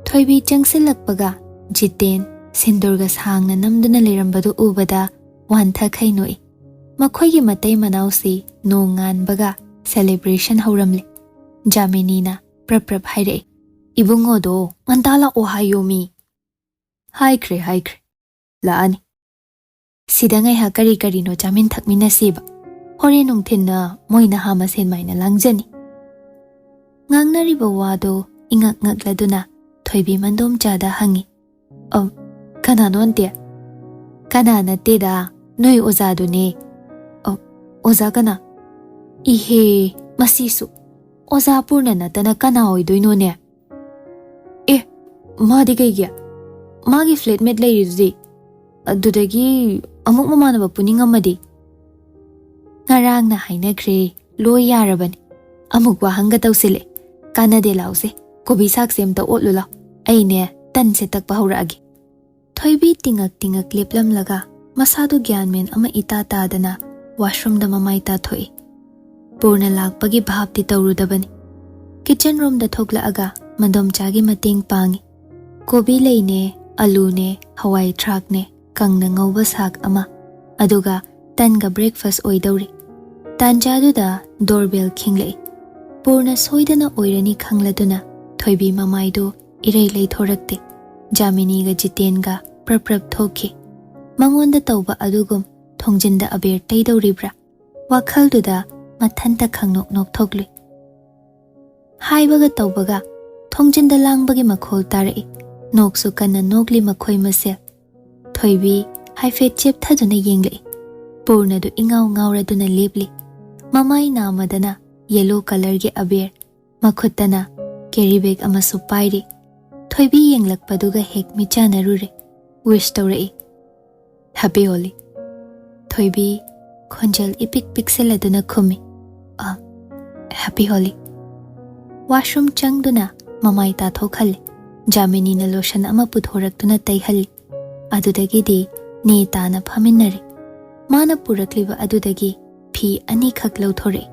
ꯊꯣꯏꯕꯤ ꯆꯪꯁꯤꯜꯂꯛꯄꯒ ꯖꯤꯇꯦꯟ ꯁꯤꯟꯗꯨꯔꯒ ꯁꯥꯡꯅ ꯅꯝꯗꯨꯅ ꯂꯩꯔꯝꯕꯗꯨ ꯎꯕꯗ ꯋꯥꯟꯊꯈꯩ ꯅꯣꯛꯏ꯫ ꯃꯈꯣꯏꯒꯤ ꯃꯇꯩ ꯃꯅꯥꯎꯁꯤ ꯅꯣꯡ ꯉꯥꯟꯕꯒ celebration ꯍꯧꯔꯝꯂꯦ꯫ ꯖꯥꯃꯤꯅꯤꯅ ꯄ꯭ꯔꯞ ꯄ꯭ꯔꯞ ꯍꯥꯏꯔꯛꯏ, "ꯏꯕꯨꯡꯉꯣꯗꯣ ꯉꯟꯇꯥ ꯂꯥꯛꯑꯣ ꯍꯥꯏꯌꯣꯃꯤ꯫" "ꯍꯥꯏꯈ꯭ꯔꯦ, ꯍꯥꯏꯈ꯭ꯔꯦ꯫ ꯂꯥꯛꯑꯅꯤ꯫ ꯁꯤꯗ ꯉꯥꯏꯍꯥꯛ ꯀꯔꯤ ꯀꯔꯤꯅꯣ ꯆꯥꯃꯤꯟ ꯊꯛꯃꯤꯟꯅꯁꯤꯕ꯫ ꯍꯣꯔꯦꯟ ꯅꯨꯡꯊꯤꯟꯅ ꯃꯣꯏ ꯅꯍꯥ ꯃꯁꯦꯟ ꯃꯥꯏꯅ ꯂꯥꯡꯖꯅꯤ꯫" ꯉꯥꯡꯅꯔꯤꯕ ꯋꯥꯗꯨ ꯏꯉꯛ ꯉꯛꯂꯗꯨꯅ ꯊꯣꯏꯕꯤ ꯃꯟꯗꯣꯝꯆꯥꯗ ꯍꯪꯉꯤ, "ꯑ, ꯀꯅꯥꯅꯣ ꯑꯟꯇꯤ?" "ꯀꯅꯥ ꯅꯠꯇꯦꯗ, ꯅꯣꯏ ꯑꯣꯖꯥꯗꯨꯅꯦ꯫" "ꯑ, ꯑꯣꯖꯥ ꯀꯅꯥ?" "ꯏꯍꯦ, ꯃꯁꯤꯁꯨ꯫ ꯑꯣꯖꯥ ꯄꯨꯔꯅ ꯅꯠꯇꯅ ꯀꯅꯥ ꯑꯣꯏꯗꯣꯏꯅꯣꯅꯦ?" "ꯑꯦ, ꯃꯥꯗꯤ ꯀꯩꯒꯤ? ꯃꯥꯒꯤ flatmate ꯂꯩꯔꯤꯗꯨꯗꯤ꯫ ꯑꯗꯨꯗꯒꯤ ꯑꯃꯨꯛ ꯃꯃꯥꯟꯅꯕ ꯄꯨꯅꯤꯡꯉꯝꯃꯗꯤ?" "ꯉꯔꯥꯡꯅ ꯍꯥꯏꯅꯈ꯭ꯔꯦ, ꯂꯣꯏ ꯌꯥꯔꯕꯅꯤ꯫ ꯑꯃꯨꯛ ꯋꯥꯍꯪꯒ ꯇꯧꯁꯤꯜꯂꯦ꯫ ꯀꯥꯟꯅꯗꯦ, ꯂꯥꯎꯁꯦ꯫ ꯀꯣꯕꯤ ꯁꯥꯛꯁꯦ ꯑꯝꯇ ꯑꯣꯠꯂꯨ ꯂꯥꯎ꯫ ꯑꯩꯅꯦ, ꯇꯟꯁꯦ ꯇꯛꯄ ꯍꯧꯔꯛꯑꯒꯦ꯫" ꯊꯣꯏꯕꯤ ꯇꯤꯉꯛ ꯇꯤꯉꯛ ꯂꯦꯞꯂꯝꯂꯒ ꯃꯁꯥꯗꯨ ꯒ꯭ꯌꯥꯟ ꯃꯦꯟ ꯑꯃ ꯏꯇꯥ ꯇꯥꯗꯅ washroomꯗ ꯃꯃꯥꯏ ꯇꯥꯊꯣꯛꯏ꯫ ꯄꯨꯔꯅ ꯂꯥꯛꯄꯒꯤ ꯚꯥꯞꯇꯤ ꯇꯧꯔꯨꯗꯕꯅꯤ꯫ Kitchen roomꯗ ꯊꯣꯛꯂꯛꯑꯒ ꯃꯟꯗꯣꯝꯆꯥꯒꯤ ꯃꯇꯦꯡ ꯄꯥꯡꯉꯤ꯫ ꯀꯣꯕꯤ ꯂꯩꯅꯦ, ꯑꯂꯨꯅꯦ, ꯍꯋꯥꯏ ꯊ꯭ꯔꯥꯛꯅꯦ, ꯀꯪꯅ ꯉꯧꯕ ꯁꯥꯛ ꯑꯃ, ꯑꯗꯨꯒ ꯇꯟꯒ breakfast ꯑꯣꯏꯗꯧꯔꯤ꯫ ꯇꯥꯟꯖꯥꯗꯨꯗ doorbell ꯈꯤꯡꯂꯛꯏ꯫ ꯄꯨꯔꯅ ꯁꯣꯏꯗꯅ ꯑꯣꯏꯔꯅꯤ ꯈꯪꯂꯗꯨꯅ ꯊꯣꯏꯕꯤ ꯃꯃꯥꯏꯗꯨ ꯏꯔꯩ ꯂꯩꯊꯣꯔꯛꯇꯦ꯫ ꯖꯥꯃꯤꯅꯤꯒ ꯖꯤꯇꯦꯟꯒ ꯄ꯭ꯔꯞ ꯄ꯭ꯔꯞ ꯊꯣꯛꯈꯤ꯫ ꯃꯉꯣꯟꯗ ꯇꯧꯕ ꯑꯗꯨꯒꯨꯝ ꯊꯣꯡꯖꯤꯟꯗ ꯑꯕꯦꯔ ꯇꯩꯗꯧꯔꯤꯕ꯭ꯔꯥ? ꯋꯥꯈꯜꯗꯨꯗ ꯃꯊꯟꯇ ꯈꯪꯅꯣꯛ ꯅꯣꯛꯊꯣꯛꯂꯨꯏ꯫ ꯍꯥꯏꯕꯒ ꯇꯧꯕꯒ ꯊꯣꯡꯖꯤꯟꯗ ꯂꯥꯡꯕꯒꯤ ꯃꯈꯣꯜ ꯇꯥꯔꯛꯏ꯫ ꯅꯣꯛꯁꯨ ꯀꯟꯅ ꯅꯣꯛꯂꯤ ꯃꯈꯣꯏ ꯃꯁꯦꯜ꯫ ꯊꯣꯏꯕꯤ ꯍꯥꯏꯐꯦꯠ ꯆꯦꯞꯊꯗꯨꯅ ꯌꯦꯡꯂꯛꯏ꯫ ꯄꯨꯔꯅꯗꯨ ꯏꯉꯥꯎ ꯉꯥꯎꯔꯗꯨꯅ ꯂꯦꯞꯂꯤ꯫ ꯃꯃꯥꯏ ꯅꯥꯝꯃꯗꯅ ꯌꯦꯂꯣ ꯀꯂꯔꯒꯤ ꯑꯕꯦꯔ, ꯃꯈꯨꯠꯇꯅ ꯀꯦꯔꯤ ꯕꯦꯒ ꯑꯃꯁꯨ ꯄꯥꯏꯔꯤ꯫ ꯊꯣꯏꯕꯤ ꯌꯦꯡꯂꯛꯄꯗꯨꯒ ꯍꯦꯛ ꯃꯤꯠꯆꯥꯟꯅꯔꯨꯔꯦ꯫ ꯋꯤꯁ ꯇꯧꯔꯛꯏ꯫ "ꯍꯦꯄꯤ ꯍꯣꯂꯤ!" ꯊꯣꯏꯕꯤ ꯈꯣꯟꯖꯦꯜ ꯏꯄꯤꯛ ꯄꯤꯛꯁꯤꯜꯂꯗꯨꯅ ꯈꯨꯝꯃꯤ꯫ "ꯑ, ꯍꯦꯄꯤ ꯍꯣꯂꯤ!" ꯋꯥꯁꯔꯨꯝ ꯆꯪꯗꯨꯅ ꯃꯃꯥꯏ ꯇꯥꯊꯣꯛꯍꯜꯂꯤ꯫ ꯖꯥꯃꯤꯅꯤꯅ ꯂꯣꯁꯟ ꯑꯃ ꯄꯨꯊꯣꯔꯛꯇꯨꯅ ꯇꯩꯍꯜꯂꯤ꯫ ꯑꯗꯨꯗꯒꯤꯗꯤ ꯅꯦ ꯇꯥꯅ ꯐꯝꯃꯤꯟꯅꯔꯦ꯫ ꯃꯥꯅ ꯄꯨꯔꯛꯂꯤꯕ ꯑꯗꯨꯗꯒꯤ ꯐꯤ ꯑꯅꯤꯈꯛ ꯂꯧꯊꯣꯔꯛꯏ꯫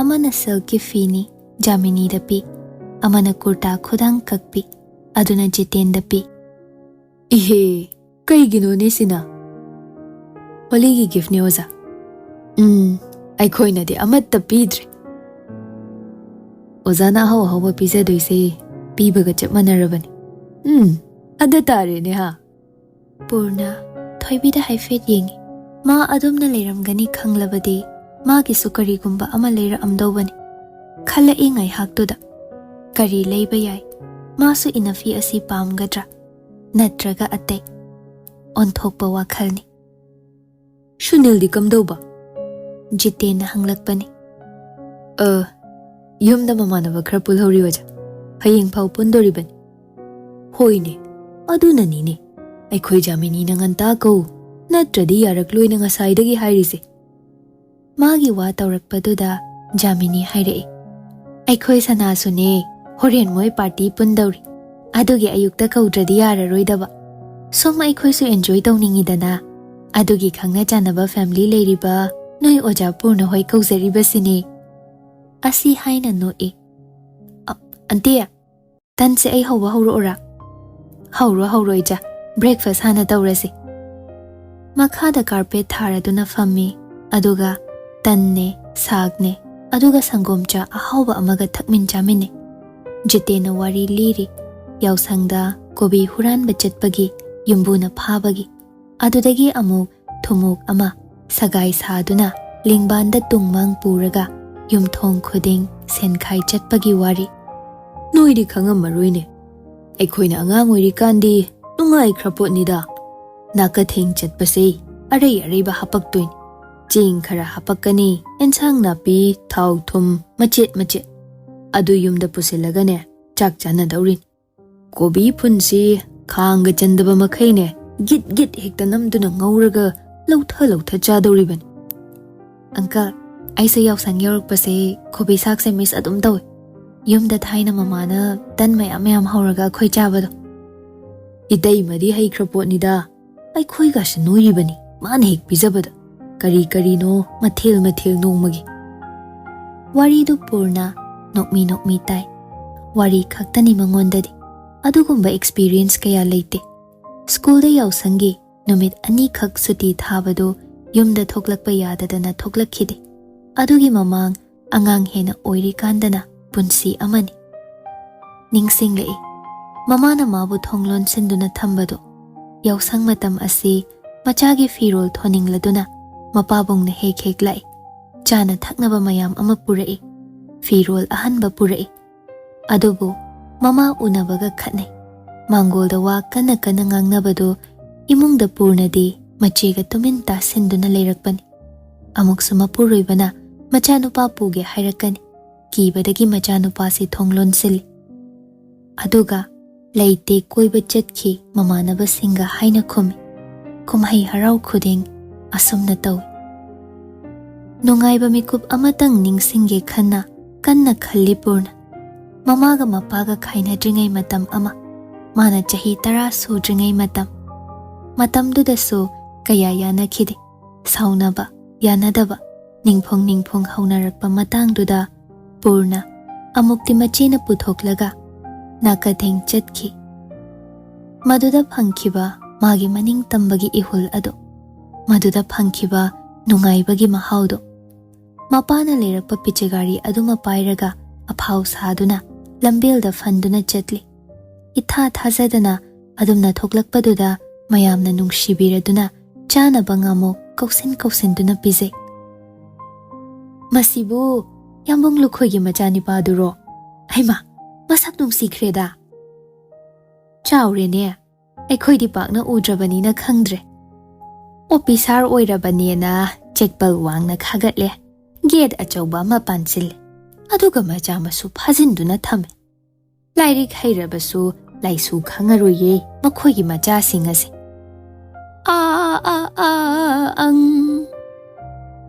ꯑꯃꯅ ꯁꯤꯜꯛꯀꯤ ꯐꯤꯅꯤ, ꯖꯥꯃꯤꯅꯤꯗ ꯄꯤ꯫ ꯑꯃꯅ ꯀꯨꯔꯇꯥ ꯈꯨꯗꯥꯡ ꯀꯛꯄꯤ, ꯑꯗꯨꯅ ꯖꯤꯇꯦꯟꯗ ꯄꯤ꯫ "ꯏꯍꯦ, ꯀꯩꯒꯤꯅꯣꯅꯦ ꯁꯤꯅ?" "ꯍꯣꯂꯤꯒꯤ ꯒꯤꯐꯅꯦ, ꯑꯣꯖꯥ꯫ ꯎꯝ, ꯑꯩꯈꯣꯏꯅꯗꯤ ꯑꯃꯠꯇ ꯄꯤꯗ꯭ꯔꯦ꯫ ꯑꯣꯖꯥꯅ ꯑꯍꯥꯎ ꯑꯍꯥꯎꯕ ꯄꯤꯖꯗꯣꯏꯁꯦ ꯄꯤꯕꯒ ꯆꯞ ꯃꯥꯟꯅꯔꯕꯅꯤ꯫ ꯎꯝ, ꯑꯗ ꯇꯥꯔꯦꯅꯦ ꯍꯥ?" ꯄꯨꯔꯅ ꯊꯣꯏꯕꯤꯗ ꯍꯥꯏꯐꯦꯠ ꯌꯦꯡꯉꯤ꯫ ꯃꯥ ꯑꯗꯨꯝꯅ ꯂꯩꯔꯝꯒꯅꯤ ꯈꯪꯂꯕꯗꯤ ꯃꯥꯒꯤꯁꯨ ꯀꯔꯤꯒꯨꯝꯕ ꯑꯃ ꯂꯩꯔꯛꯑꯝꯗꯧꯕꯅꯤ꯫ ꯈꯜꯂꯛꯏ ꯉꯥꯏꯍꯥꯛꯇꯨꯗ, ꯀꯔꯤ ꯂꯩꯕ ꯌꯥꯏ? ꯃꯥꯁꯨ ꯏꯅꯐꯤ ꯑꯁꯤ ꯄꯥꯝꯒꯗ꯭ꯔꯥ? ꯅꯠꯇ꯭ꯔꯒ ꯑꯇꯩ? ꯑꯣꯟꯊꯣꯛꯄ ꯋꯥꯈꯜꯅꯤ꯫ "ꯁꯨꯅꯤꯜꯗꯤ ꯀꯝꯗꯧꯕ?" ꯖꯤꯇꯦꯟꯅ ꯍꯪꯂꯛꯄꯅꯤ꯫ "ꯑ, ꯌꯨꯝꯗ ꯃꯃꯥꯟꯅꯕ ꯈꯔ ꯄꯨꯜꯍꯧꯔꯤ, ꯑꯣꯖꯥ꯫ ꯍꯌꯦꯡ ꯐꯥꯎ ꯄꯨꯟꯗꯣꯔꯤꯕꯅꯤ꯫" "ꯍꯣꯏꯅꯦ, ꯑꯗꯨꯅꯅꯤꯅꯦ ꯑꯩꯈꯣꯏ ꯖꯥꯃꯤꯅꯤꯅ ꯉꯟꯇꯥ ꯀꯧ, ꯅꯠꯇ꯭ꯔꯗꯤ ꯌꯥꯔꯛꯂꯣꯏꯅ ꯉꯁꯥꯏꯗꯒꯤ ꯍꯥꯏꯔꯤꯁꯦ꯫" ꯃꯥꯒꯤ ꯋꯥ ꯇꯧꯔꯛꯄꯗꯨꯗ ꯖꯥꯃꯤꯅꯤ ꯍꯥꯏꯔꯛꯏ꯫ "ꯑꯩꯈꯣꯏ ꯁꯅꯥꯁꯨꯅꯦ, ꯍꯣꯔꯦꯟ ꯃꯣꯏ ꯄꯥꯔꯇꯤ ꯄꯨꯟꯗꯧꯔꯤ꯫ ꯑꯗꯨꯒꯤ ꯑꯌꯨꯛꯇ ꯀꯧꯗ꯭ꯔꯗꯤ ꯌꯥꯔꯔꯣꯏꯗꯕ꯫ ꯁꯨꯝ ꯑꯩꯈꯣꯏꯁꯨ ꯑꯦꯟꯖꯣꯏ ꯇꯧꯅꯤꯡꯉꯤꯗꯅ꯫ ꯑꯗꯨꯒꯤ ꯈꯪꯅ ꯆꯥꯟꯅꯕ ꯐꯦꯃꯤꯂꯤ ꯂꯩꯔꯤꯕ ꯅꯣꯏ ꯑꯣꯖꯥ ꯄꯨꯔꯅ ꯍꯣꯏ ꯀꯧꯖꯔꯤꯕꯁꯤꯅꯤ꯫" ꯑꯁꯤ ꯍꯥꯏꯅ ꯅꯣꯛꯏ꯫ "ꯑ, ꯑꯟꯇꯤ, ꯇꯟꯁꯦ ꯑꯩ ꯍꯧꯕ ꯍꯧꯔꯛꯎꯔꯥ?" "ꯍꯧꯔꯣ, ꯍꯧꯔꯣ ꯏꯆꯥ, ꯕ꯭ꯔꯦꯛꯐꯥꯁ ꯍꯥꯟꯅ ꯇꯧꯔꯁꯤ꯫" ꯃꯈꯥꯗ ꯀꯥꯔꯄꯦꯠ ꯊꯥꯔꯗꯨꯅ ꯐꯝꯃꯤ, ꯑꯗꯨꯒ ꯇꯟꯅꯦ, ꯁꯥꯛꯅꯦ, ꯑꯗꯨꯒ ꯁꯪꯒꯣꯝ ꯆꯥ ꯑꯍꯥꯎꯕ ꯑꯃꯒ ꯊꯛꯃꯤꯟ ꯆꯥꯃꯤꯟꯅꯩ꯫ ꯖꯤꯇꯦꯟꯅ ꯋꯥꯔꯤ ꯂꯤꯔꯤ, ꯌꯥꯎꯁꯪꯗ ꯀꯣꯕꯤ ꯍꯨꯔꯥꯟꯕ ꯆꯠꯄꯒꯤ, ꯌꯨꯝꯕꯨꯅ ꯐꯥꯕꯒꯤ꯫ ꯑꯗꯨꯗꯒꯤ ꯑꯃꯨꯛ ꯊꯨꯝꯃꯣꯛ ꯑꯃ ꯁꯒꯥꯏ ꯁꯥꯗꯨꯅ ꯂꯤꯡꯕꯥꯟꯗ ꯇꯨꯡꯃꯥꯡ ꯄꯨꯔꯒ ꯌꯨꯝꯊꯣꯡ ꯈꯨꯗꯤꯡ ꯁꯦꯟꯈꯥꯏ ꯆꯠꯄꯒꯤ ꯋꯥꯔꯤ꯫ "ꯅꯣꯏꯗꯤ ꯈꯪꯉꯝꯃꯔꯣꯏꯅꯦ, ꯑꯩꯈꯣꯏꯅ ꯑꯉꯥꯡ ꯑꯣꯏꯔꯤꯀꯥꯟꯗꯤ ꯅꯨꯡꯉꯥꯏꯈ꯭ꯔ ꯄꯣꯠꯅꯤꯗ꯫ ꯅꯥꯀꯊꯦꯡ ꯆꯠꯄꯁꯦ ꯑꯔꯩ ꯑꯔꯩꯕ ꯍꯥꯄꯛꯇꯣꯏꯅꯤ꯫ ꯆꯦꯡ ꯈꯔ ꯍꯥꯄꯛꯀꯅꯤ, ꯑꯦꯟꯁꯥꯡ ꯅꯥꯄꯤ, ꯊꯥꯎ ꯊꯨꯝ ꯃꯆꯦꯠ ꯃꯆꯦꯠ꯫ ꯑꯗꯨ ꯌꯨꯝꯗ ꯄꯨꯁꯤꯜꯂꯒꯅꯦ, ꯆꯥꯛ ꯆꯥꯅꯗꯧꯔꯤꯅꯤ꯫ ꯀꯣꯕꯤ ꯐꯨꯟꯁꯤ ꯈꯥꯡꯒ ꯆꯟꯗꯕ ꯃꯈꯩꯅꯦ, ꯒꯤꯠ ꯒꯤꯠ ꯍꯦꯛꯇ ꯅꯝꯗꯨꯅ ꯉꯧꯔꯒ ꯂꯧꯊ ꯂꯧꯊ ꯆꯥꯗꯧꯔꯤꯕꯅꯤ꯫ "ꯑꯪꯀꯜ, ꯑꯩꯁꯨ ꯌꯥꯎꯁꯪ ꯌꯧꯔꯛꯄꯁꯦ ꯀꯣꯕꯤ ꯁꯥꯛꯁꯦ ꯃꯤꯁ ꯑꯗꯨꯝ ꯇꯧꯏ꯫ ꯌꯨꯝꯗ ꯊꯥꯏꯅ ꯃꯃꯥꯅ ꯇꯟ ꯃꯌꯥꯝ ꯃꯌꯥꯝ ꯍꯧꯔꯒ ꯑꯩꯈꯣꯏ ꯆꯥꯕꯗꯣ꯫ ꯏꯇꯩꯃꯗꯤ ꯍꯩꯈ꯭ꯔ ꯄꯣꯠꯅꯤꯗ, ꯑꯩꯈꯣꯏꯒꯁꯦ ꯅꯣꯏꯔꯤꯕꯅꯤ ꯃꯥꯅ ꯍꯦꯛ ꯄꯤꯖꯕꯗ꯫ ꯀꯔꯤ ꯀꯔꯤꯅꯣ ꯃꯊꯦꯜ ꯃꯊꯦꯜ ꯅꯣꯡꯃꯒꯤ꯫" ꯋꯥꯔꯤꯗꯨ ꯄꯨꯔꯅ ꯅꯣꯛꯃꯤ ꯅꯣꯛꯃꯤ ꯇꯥꯏ꯫ ꯋꯥꯔꯤ ꯈꯛꯇꯅꯤ ꯃꯉꯣꯟꯗꯗꯤ꯫ ꯑꯗꯨꯒꯨꯝꯕ ꯑꯦꯛꯁꯄꯤꯔꯤꯌꯦꯟꯁ ꯀꯌꯥ ꯂꯩꯇꯦ꯫ ꯁ꯭ꯀꯨꯜꯗ ꯌꯥꯎꯁꯪꯒꯤ ꯅꯨꯃꯤꯠ ꯑꯅꯤꯈꯛ ꯁꯨꯇꯤ ꯊꯥꯕꯗꯨ ꯌꯨꯝꯗ ꯊꯣꯛꯂꯛꯄ ꯌꯥꯗꯗꯅ ꯊꯣꯛꯂꯛꯈꯤꯗꯦ꯫ ꯑꯗꯨꯒꯤ ꯃꯃꯥꯡ ꯑꯉꯥꯡ ꯍꯦꯟꯅ ꯑꯣꯏꯔꯤꯀꯥꯟꯗꯅ ꯄꯨꯟꯁꯤ ꯑꯃꯅꯤ꯫ ꯅꯤꯡꯁꯤꯡꯂꯛꯏ, ꯃꯃꯥꯅ ꯃꯥꯕꯨ ꯊꯣꯡ ꯂꯣꯟꯁꯤꯟꯗꯨꯅ ꯊꯝꯕꯗꯨ꯫ ꯌꯥꯎꯁꯪ ꯃꯇꯝ ꯑꯁꯤ ꯃꯆꯥꯒꯤ ꯐꯤꯔꯣꯜ ꯊꯣꯟꯅꯤꯡꯂꯗꯨꯅ ꯃꯄꯥꯕꯨꯡꯅ ꯍꯦꯛ ꯍꯦꯛ ꯂꯥꯛꯏ꯫ ꯆꯥꯅ ꯊꯛꯅꯕ ꯃꯌꯥꯝ ꯑꯃ ꯄꯨꯔꯛꯏ꯫ ꯐꯤꯔꯣꯜ ꯑꯍꯟꯕ ꯄꯨꯔꯛꯏ꯫ ꯑꯗꯨꯕꯨ ꯃꯃꯥ ꯎꯅꯕꯒ ꯈꯠꯅꯩ꯫ ꯃꯥꯡꯒꯣꯜꯗ ꯋꯥ ꯀꯟꯅ ꯀꯟꯅ ꯉꯥꯡꯅꯕꯗꯨ ꯏꯃꯨꯡꯗ ꯄꯨꯔꯅꯗꯤ ꯃꯆꯦꯒ ꯇꯨꯃꯤꯟ ꯇꯥꯁꯤꯟꯗꯨꯅ ꯂꯩꯔꯛꯄꯅꯤ꯫ ꯑꯃꯨꯛꯁꯨ ꯃꯄꯨꯔꯣꯏꯕꯅ ꯃꯆꯥꯅꯨꯄꯥ ꯄꯨꯒꯦ ꯍꯥꯏꯔꯛꯀꯅꯤ꯫ ꯀꯤꯕꯗꯒꯤ ꯃꯆꯥꯅꯨꯄꯥꯁꯤ ꯊꯣꯡ ꯂꯣꯟꯁꯤꯜꯂꯤ꯫ ꯑꯗꯨꯒ "ꯂꯩꯇꯦ, ꯀꯣꯏꯕ ꯆꯠꯈꯤ ꯃꯃꯥꯟꯅꯕꯁꯤꯡꯒ" ꯍꯥꯏꯅ ꯈꯨꯝꯃꯤ꯫ ꯀꯨꯝꯍꯩ ꯍꯔꯥꯎ ꯈꯨꯗꯤꯡ ꯑꯁꯨꯝꯅ ꯇꯧꯏ꯫ ꯅꯨꯡꯉꯥꯏꯕ ꯃꯤꯀꯨꯞ ꯑꯃꯇꯪ ꯅꯤꯡꯁꯤꯡꯒꯦ ꯈꯟꯅ ꯀꯟꯅ ꯈꯜꯂꯤ ꯄꯨꯔꯅ꯫ ꯃꯃꯥꯒ ꯃꯄꯥꯒ ꯈꯥꯏꯅꯗ꯭ꯔꯤꯉꯩ ꯃꯇꯝ ꯑꯃ, ꯃꯥꯅ ꯆꯍꯤ ꯇꯔꯥ ꯁꯨꯗ꯭ꯔꯤꯉꯩ ꯃꯇꯝ꯫ ꯃꯇꯝꯗꯨꯗꯁꯨ ꯀꯌꯥ ꯌꯥꯅꯈꯤꯗꯦ꯫ ꯁꯥꯎꯅꯕ, ꯌꯥꯅꯗꯕ, ꯅꯤꯡꯐꯣꯡ ꯅꯤꯡꯐꯣꯡ ꯍꯧꯅꯔꯛꯄ ꯃꯇꯥꯡꯗꯨꯗ ꯄꯨꯔꯅ ꯑꯃꯨꯛꯇꯤ ꯃꯆꯦꯅ ꯄꯨꯊꯣꯛꯂꯒ ꯅꯥꯀꯊꯦꯡ ꯆꯠꯈꯤ꯫ ꯃꯗꯨꯗ ꯐꯪꯈꯤꯕ ꯃꯥꯒꯤ ꯃꯅꯤꯡ ꯇꯝꯕꯒꯤ ꯏꯍꯨꯜ ꯑꯗꯨ, ꯃꯗꯨꯗ ꯐꯪꯈꯤꯕ ꯅꯨꯡꯉꯥꯏꯕꯒꯤ ꯃꯍꯥꯎꯗꯨ꯫ ꯃꯄꯥꯅ ꯂꯩꯔꯛꯄ ꯄꯤꯆꯦꯒꯥꯔꯤ ꯑꯗꯨꯃ ꯄꯥꯏꯔꯒ ꯑꯐꯥꯎ ꯁꯥꯗꯨꯅ ꯂꯝꯕꯦꯜꯗ ꯐꯟꯗꯨꯅ ꯆꯠꯂꯤ꯫ ꯏꯊꯥ ꯊꯥꯖꯗꯅ ꯑꯗꯨꯝꯅ ꯊꯣꯛꯂꯛꯄꯗꯨꯗ ꯃꯌꯥꯝꯅ ꯅꯨꯡꯁꯤꯕꯤꯔꯗꯨꯅ ꯆꯥꯅꯕ ꯉꯥꯃꯣꯛ ꯀꯧꯁꯤꯟ ꯀꯧꯁꯤꯟꯗꯨꯅ ꯄꯤꯖꯩ꯫ "ꯃꯁꯤꯕꯨ ꯌꯥꯝꯕꯨꯡ ꯂꯨꯈꯣꯏꯒꯤ ꯃꯆꯥꯅꯤꯄꯥꯗꯨꯔꯣ? ꯍꯩꯃꯥ, ꯃꯁꯛ ꯅꯨꯡꯁꯤꯈ꯭ꯔꯦꯗ꯫ ꯆꯥꯎꯔꯦꯅꯦ, ꯑꯩꯈꯣꯏꯗꯤ ꯄꯥꯛꯅ ꯎꯗ꯭ꯔꯕꯅꯤꯅ ꯈꯪꯗ꯭ꯔꯦ꯫ ꯑꯣꯐꯤꯁꯥꯔ ꯑꯣꯏꯔꯕꯅꯦꯅ ꯆꯦꯛꯄꯜ ꯋꯥꯡꯅ ꯈꯥꯒꯠꯂꯦ, ꯒꯦꯠ ꯑꯆꯧꯕ ꯑꯃ ꯄꯥꯟꯁꯤꯜꯂꯦ, ꯑꯗꯨꯒ ꯃꯆꯥ ꯃꯁꯨ ꯐꯥꯖꯤꯟꯗꯨꯅ ꯊꯝꯃꯦ꯫ ꯂꯥꯏꯔꯤꯛ ꯍꯩꯔꯕꯁꯨ ꯂꯥꯏꯁꯨ ꯈꯪꯉꯔꯣꯏꯌꯦ ꯃꯈꯣꯏꯒꯤ ꯃꯆꯥꯁꯤꯡ ꯑꯁꯦ꯫ ꯑꯥ ꯑꯥ ꯑꯥ ꯑꯪ꯫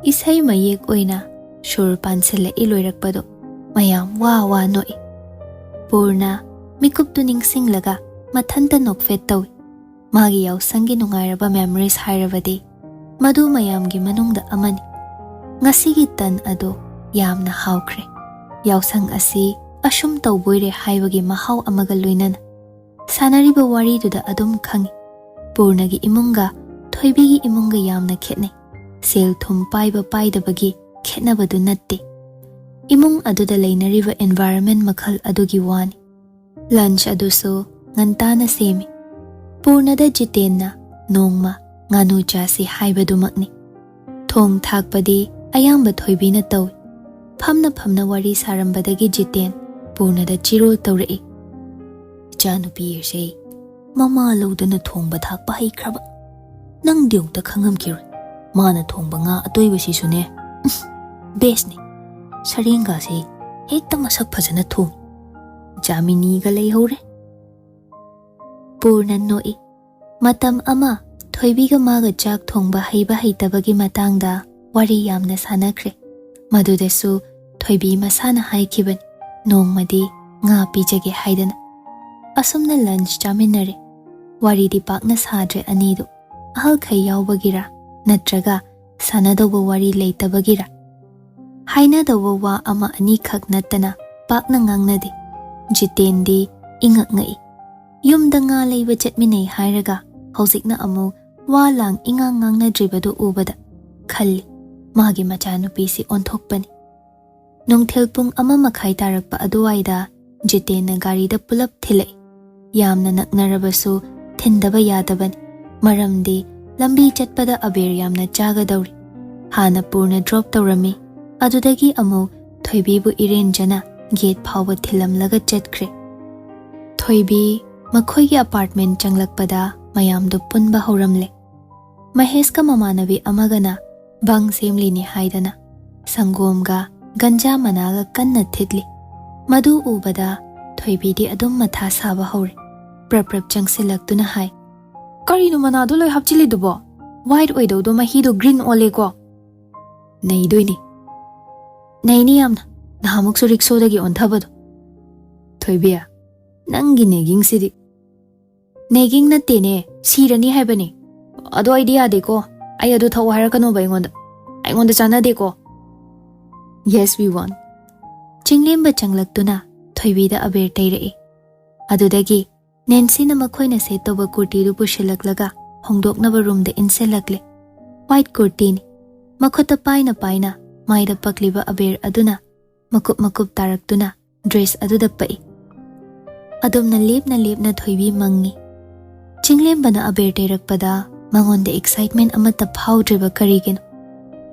ꯏꯁꯩ ꯃꯌꯦꯛ ꯑꯣꯏꯅ ꯁꯨꯔ ꯄꯥꯟꯁꯤꯜꯂꯛꯏ ꯂꯣꯏꯔꯛꯄꯗꯣ꯫ ꯃꯌꯥꯝ ꯋꯥ ꯋꯥ ꯅꯣꯛꯏ꯫ ꯄꯨꯔꯅ ꯃꯤꯀꯨꯞꯇꯨ ꯅꯤꯡꯁꯤꯡꯂꯒ ꯃꯊꯟꯇ ꯅꯣꯛꯐꯦꯠ ꯇꯧꯏ꯫ ꯃꯥꯒꯤ ꯌꯥꯎꯁꯪꯒꯤ ꯅꯨꯡꯉꯥꯏꯔꯕ memories ꯍꯥꯏꯔꯕꯗꯤ ꯃꯗꯨ ꯃꯌꯥꯝꯒꯤ ꯃꯅꯨꯡꯗ ꯑꯃꯅꯤ꯫ ꯉꯁꯤꯒꯤ ꯇꯟ ꯑꯗꯨ ꯌꯥꯝꯅ ꯍꯥꯎꯈ꯭ꯔꯦ꯫ ꯌꯥꯎꯁꯪ ꯑꯁꯤ ꯑꯁꯨꯝ ꯇꯧꯕꯣꯏꯔꯦ ꯍꯥꯏꯕꯒꯤ ꯃꯍꯥꯎ ꯑꯃꯒ ꯂꯣꯏꯅꯅ꯫ ꯁꯥꯟꯅꯔꯤꯕ ꯋꯥꯔꯤꯗꯨꯗ ꯑꯗꯨꯝ ꯈꯪꯏ, ꯄꯨꯔꯅꯒꯤ ꯏꯃꯨꯡꯒ ꯊꯣꯏꯕꯤꯒꯤ ꯏꯃꯨꯡꯒ ꯌꯥꯝꯅ ꯈꯦꯠꯅꯩ꯫ ꯁꯦꯜ ꯊꯨꯝ ꯄꯥꯏꯕ ꯄꯥꯏꯗꯕꯒꯤ ꯈꯦꯠꯅꯕꯗꯨ ꯅꯠꯇꯦ, ꯏꯃꯨꯡ ꯑꯗꯨꯗ ꯂꯩꯅꯔꯤꯕ environment ꯃꯈꯜ ꯑꯗꯨꯒꯤ ꯋꯥꯅꯤ꯫ Lunch ꯑꯗꯨꯁꯨ ꯉꯟꯇꯥꯅ ꯁꯦꯝꯃꯤ꯫ ꯄꯨꯔꯅꯗ ꯖꯤꯇꯦꯟꯅ ꯅꯣꯡꯃ ꯉꯥꯅꯨ ꯆꯥꯁꯤ ꯍꯥꯏꯕꯗꯨꯃꯛꯅꯤ꯫ ꯊꯣꯡ ꯊꯥꯛꯄꯗꯤ ꯑꯌꯥꯝꯕ ꯊꯣꯏꯕꯤꯅ ꯇꯧꯏ꯫ ꯐꯝꯅ ꯐꯝꯅ ꯋꯥꯔꯤ ꯁꯥꯔꯝꯕꯗꯒꯤ ꯖꯤꯇꯦꯟ ꯄꯨꯔꯅꯗ ꯆꯤꯔꯣꯜ ꯇꯧꯔꯛꯏ꯫ "ꯏꯆꯥꯅꯨꯄꯤ ꯑꯁꯤ ꯃꯃꯥ ꯂꯧꯗꯅ ꯊꯣꯡꯕ ꯊꯥꯛꯄ ꯍꯩꯈ꯭ꯔꯕ꯫ ꯅꯪꯗꯤ ꯑꯃꯨꯛꯇ ꯈꯪꯉꯝꯈꯤꯔꯣꯏ꯫ ꯃꯥꯅ ꯊꯣꯡꯕ ꯉꯥ ꯑꯇꯣꯏꯕꯁꯤꯁꯨꯅꯦ, ꯎꯝ, bestꯅꯤ꯫ ꯁꯔꯦꯡꯒꯥꯁꯦ ꯍꯦꯛꯇ ꯃꯁꯛ ꯐꯖꯅ ꯊꯣꯡꯉꯤ꯫ ꯖꯥꯃꯤꯅꯤꯒ ꯂꯩꯍꯧꯔꯦ꯫" ꯄꯨꯔꯅ ꯅꯣꯛꯏ꯫ ꯃꯇꯝ ꯑꯃ ꯊꯣꯏꯕꯤꯒ ꯃꯥꯒ ꯆꯥꯛ ꯊꯣꯡꯕ ꯍꯩꯕ ꯍꯩꯇꯕꯒꯤ ꯃꯇꯥꯡꯗ ꯋꯥꯔꯤ ꯌꯥꯝꯅ ꯁꯥꯟꯅꯈ꯭ꯔꯦ꯫ ꯃꯗꯨꯗꯁꯨ ꯊꯣꯏꯕꯤ ꯃꯁꯥꯅ ꯍꯥꯏꯈꯤꯕꯅꯤ, "ꯅꯣꯡꯃꯗꯤ ꯉꯥ ꯄꯤꯖꯒꯦ" ꯍꯥꯏꯗꯅ꯫ ꯑꯁꯨꯝꯅ lunch ꯆꯥꯃꯤꯟꯅꯔꯦ꯫ ꯋꯥꯔꯤꯗꯤ ꯄꯥꯛꯅ ꯁꯥꯗ꯭ꯔꯦ ꯑꯅꯤꯗꯨ꯫ ꯑꯍꯜꯈꯩ ꯌꯥꯎꯕꯒꯤꯔꯥ ꯅꯠꯇ꯭ꯔꯒ ꯁꯥꯟꯅꯗꯧꯕ ꯋꯥꯔꯤ ꯂꯩꯇꯕꯒꯤꯔꯥ? ꯍꯥꯏꯅꯗꯧꯕ ꯋꯥ ꯑꯃ ꯑꯅꯤꯈꯛ ꯅꯠꯇꯅ ꯄꯥꯛꯅ ꯉꯥꯡꯅꯗꯦ꯫ ꯖꯤꯇꯦꯟꯗꯤ ꯏꯉꯛ ꯉꯛꯏ꯫ ꯌꯨꯝꯗ ꯉꯥ ꯂꯩꯕ ꯆꯠꯃꯤꯟꯅꯩ ꯍꯥꯏꯔꯒ ꯍꯧꯖꯤꯛꯅ ꯑꯃꯨꯛ ꯋꯥ ꯂꯥꯡ ꯏꯉꯥꯡ ꯉꯥꯡꯅꯗ꯭ꯔꯤꯕꯗꯨ ꯎꯕꯗ ꯈꯜꯂꯤ, ꯃꯥꯒꯤ ꯃꯆꯥꯅꯨꯄꯤꯁꯤ ꯑꯣꯟꯊꯣꯛꯄꯅꯤ꯫ ꯅꯨꯡꯊꯤꯜ ꯄꯨꯡ ꯑꯃ ꯃꯈꯥꯏ ꯇꯥꯔꯛꯄ ꯑꯗꯨꯋꯥꯏꯗ ꯖꯤꯇꯦꯟꯅ ꯒꯥꯔꯤꯗ ꯄꯨꯂꯞ ꯊꯤꯜꯂꯛꯏ꯫ ꯌꯥꯝꯅ ꯅꯛꯅꯔꯕꯁꯨ ꯊꯤꯟꯗꯕ ꯌꯥꯗꯕꯅꯤ, ꯃꯔꯝꯗꯤ ꯂꯝꯕꯤ ꯆꯠꯄꯗ ꯑꯕꯦꯔ ꯌꯥꯝꯅ ꯆꯥꯒꯗꯧꯔꯤ꯫ ꯍꯥꯟꯅ ꯄꯨꯔꯅ drop ꯇꯧꯔꯝꯃꯤ, ꯑꯗꯨꯗꯒꯤ ꯑꯃꯨꯛ ꯊꯣꯏꯕꯤꯕꯨ ꯏꯔꯦꯟꯖꯅ ꯒꯦꯠ ꯐꯥꯎꯕ ꯊꯤꯜꯂꯝꯂꯒ ꯆꯠꯈ꯭ꯔꯦ꯫ ꯊꯣꯏꯕꯤ ꯃꯈꯣꯏꯒꯤ ꯑꯄꯥꯔꯠꯃꯦꯟ ꯆꯪꯂꯛꯄꯗ ꯃꯌꯥꯝꯗꯨ ꯄꯨꯟꯕ ꯍꯧꯔꯝꯂꯦ꯫ ꯃꯍꯦꯁꯀ ꯃꯃꯥꯟꯅꯕꯤ ꯑꯃꯒꯅ ꯕꯪ ꯁꯦꯝꯂꯤꯅꯤ ꯍꯥꯏꯗꯅ ꯁꯪꯒꯣꯝꯒ ꯒꯟꯖꯥ ꯃꯅꯥꯒ ꯀꯟꯅ ꯊꯤꯠꯂꯤ꯫ ꯃꯗꯨ ꯎꯕꯗ ꯊꯣꯏꯕꯤꯗꯤ ꯑꯗꯨꯝ ꯃꯊꯥ ꯁꯥꯕ ꯍꯧꯔꯦ꯫ ꯄ꯭ꯔꯞ ꯄ꯭ꯔꯞ ꯆꯪꯁꯤꯜꯂꯛꯇꯨꯅ ꯍꯥꯏ, "ꯀꯔꯤꯅꯣ ꯃꯅꯥꯗꯣ ꯂꯣꯏ ꯍꯥꯞꯆꯤꯜꯂꯤꯗꯨꯕꯣ? ꯋꯥꯏꯠ ꯑꯣꯏꯗꯧꯗꯣ ꯃꯍꯤꯗꯣ ꯒ꯭ꯔꯤꯟ ꯑꯣꯜꯂꯦꯀꯣ?" "ꯅꯩꯗꯣꯏꯅꯤ꯫ ꯅꯩꯅꯤ ꯌꯥꯝꯅ꯫ ꯅꯍꯥꯟꯃꯨꯛꯁꯨ ꯔꯤꯛꯁꯣꯗꯒꯤ ꯑꯣꯟꯊꯕꯗꯣ꯫" "ꯊꯣꯏꯕꯤ, ꯅꯪꯒꯤ ꯅꯦꯒꯤꯡꯁꯤꯗꯤ꯫" "ꯅꯦꯒꯤꯡ ꯅꯠꯇꯦꯅꯦ, ꯁꯤꯔꯅꯤ ꯍꯥꯏꯕꯅꯦ꯫" "ꯑꯗꯣ ꯑꯩꯗꯤ ꯌꯥꯗꯦꯀꯣ꯫ ꯑꯩ ꯑꯗꯨ ꯊꯛꯑꯣ ꯍꯥꯏꯔꯛꯀꯅꯣꯕ ꯑꯩꯉꯣꯟꯗ꯫ ꯑꯩꯉꯣꯟꯗ ꯆꯥꯟꯅꯗꯦꯀꯣ꯫" "Yes, we won." ꯆꯤꯡꯂꯦꯝꯕ ꯆꯪꯂꯛꯇꯨꯅ ꯊꯣꯏꯕꯤꯗ ꯑꯕꯦꯔ ꯇꯩꯔꯛꯏ꯫ ꯑꯗꯨꯗꯒꯤ ꯅꯦꯟꯁꯤꯅ ꯃꯈꯣꯏꯅ ꯁꯦꯠ ꯇꯧꯕ ꯀꯨꯔꯇꯤꯗꯨ ꯄꯨꯁꯤꯜꯂꯛꯂꯒ ꯍꯣꯡꯗꯣꯛꯅꯕ ꯔꯨꯝꯗ ꯏꯟꯁꯤꯜꯂꯛꯂꯦ꯫ ꯋꯥꯏꯠ ꯀꯨꯔꯇꯤꯅꯤ꯫ ꯃꯈꯨꯠꯇ ꯄꯥꯏꯅ ꯄꯥꯏꯅ ꯃꯥꯏꯗ ꯄꯛꯂꯤꯕ ꯑꯕꯦꯔ ꯑꯗꯨꯅ ꯃꯀꯨꯞ ꯃꯀꯨꯞ ꯇꯥꯔꯛꯇꯨꯅ ꯗ꯭ꯔꯦꯁ ꯑꯗꯨꯗ ꯄꯛꯏ꯫ ꯑꯗꯨꯝꯅ ꯂꯦꯞꯅ ꯂꯦꯞꯅ ꯊꯣꯏꯕꯤ ꯃꯪꯉꯤ꯫ ꯆꯤꯡꯂꯦꯝꯕꯅ ꯑꯕꯦꯔ ꯇꯩꯔꯛꯄꯗ ꯃꯉꯣꯟꯗ ꯑꯦꯛꯁꯥꯏꯠꯃꯦꯟ ꯑꯃꯠꯇ ꯐꯥꯎꯗ꯭ꯔꯤꯕ ꯀꯔꯤꯒꯤꯅꯣ?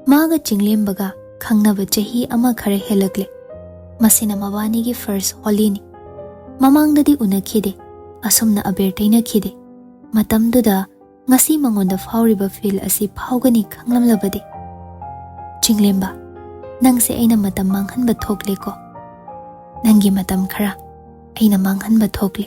ꯃꯥꯒ ꯆꯤꯡꯂꯦꯝꯕꯒ ꯈꯪꯅꯕ ꯆꯍꯤ ꯑꯃ ꯈꯔ ꯍꯦꯜꯂꯛꯂꯦ꯫ ꯃꯁꯤꯅ ꯃꯕꯥꯅꯤꯒꯤ ꯐꯥꯔꯁ ꯍꯣꯂꯤꯅꯤ꯫ ꯃꯃꯥꯡꯗꯗꯤ ꯎꯅꯈꯤꯗꯦ, ꯑꯁꯨꯝꯅ ꯑꯕꯦꯔ ꯇꯩꯅꯈꯤꯗꯦ꯫ ꯃꯇꯝꯗꯨꯗ ꯉꯁꯤ ꯃꯉꯣꯟꯗ ꯐꯥꯎꯔꯤꯕ ꯐꯤꯜ ꯑꯁꯤ ꯐꯥꯎꯒꯅꯤ ꯈꯪꯂꯝꯂꯕꯗꯤ꯫ "ꯆꯤꯡꯂꯦꯝꯕ, ꯅꯪꯁꯦ ꯑꯩꯅ ꯃꯇꯝ ꯃꯥꯡꯍꯟꯕ ꯊꯣꯛꯂꯦꯀꯣ꯫ ꯅꯪꯒꯤ ꯃꯇꯝ ꯈꯔ ꯑꯩꯅ ꯃꯥꯡꯍꯟꯕ ꯊꯣꯛꯂꯦ꯫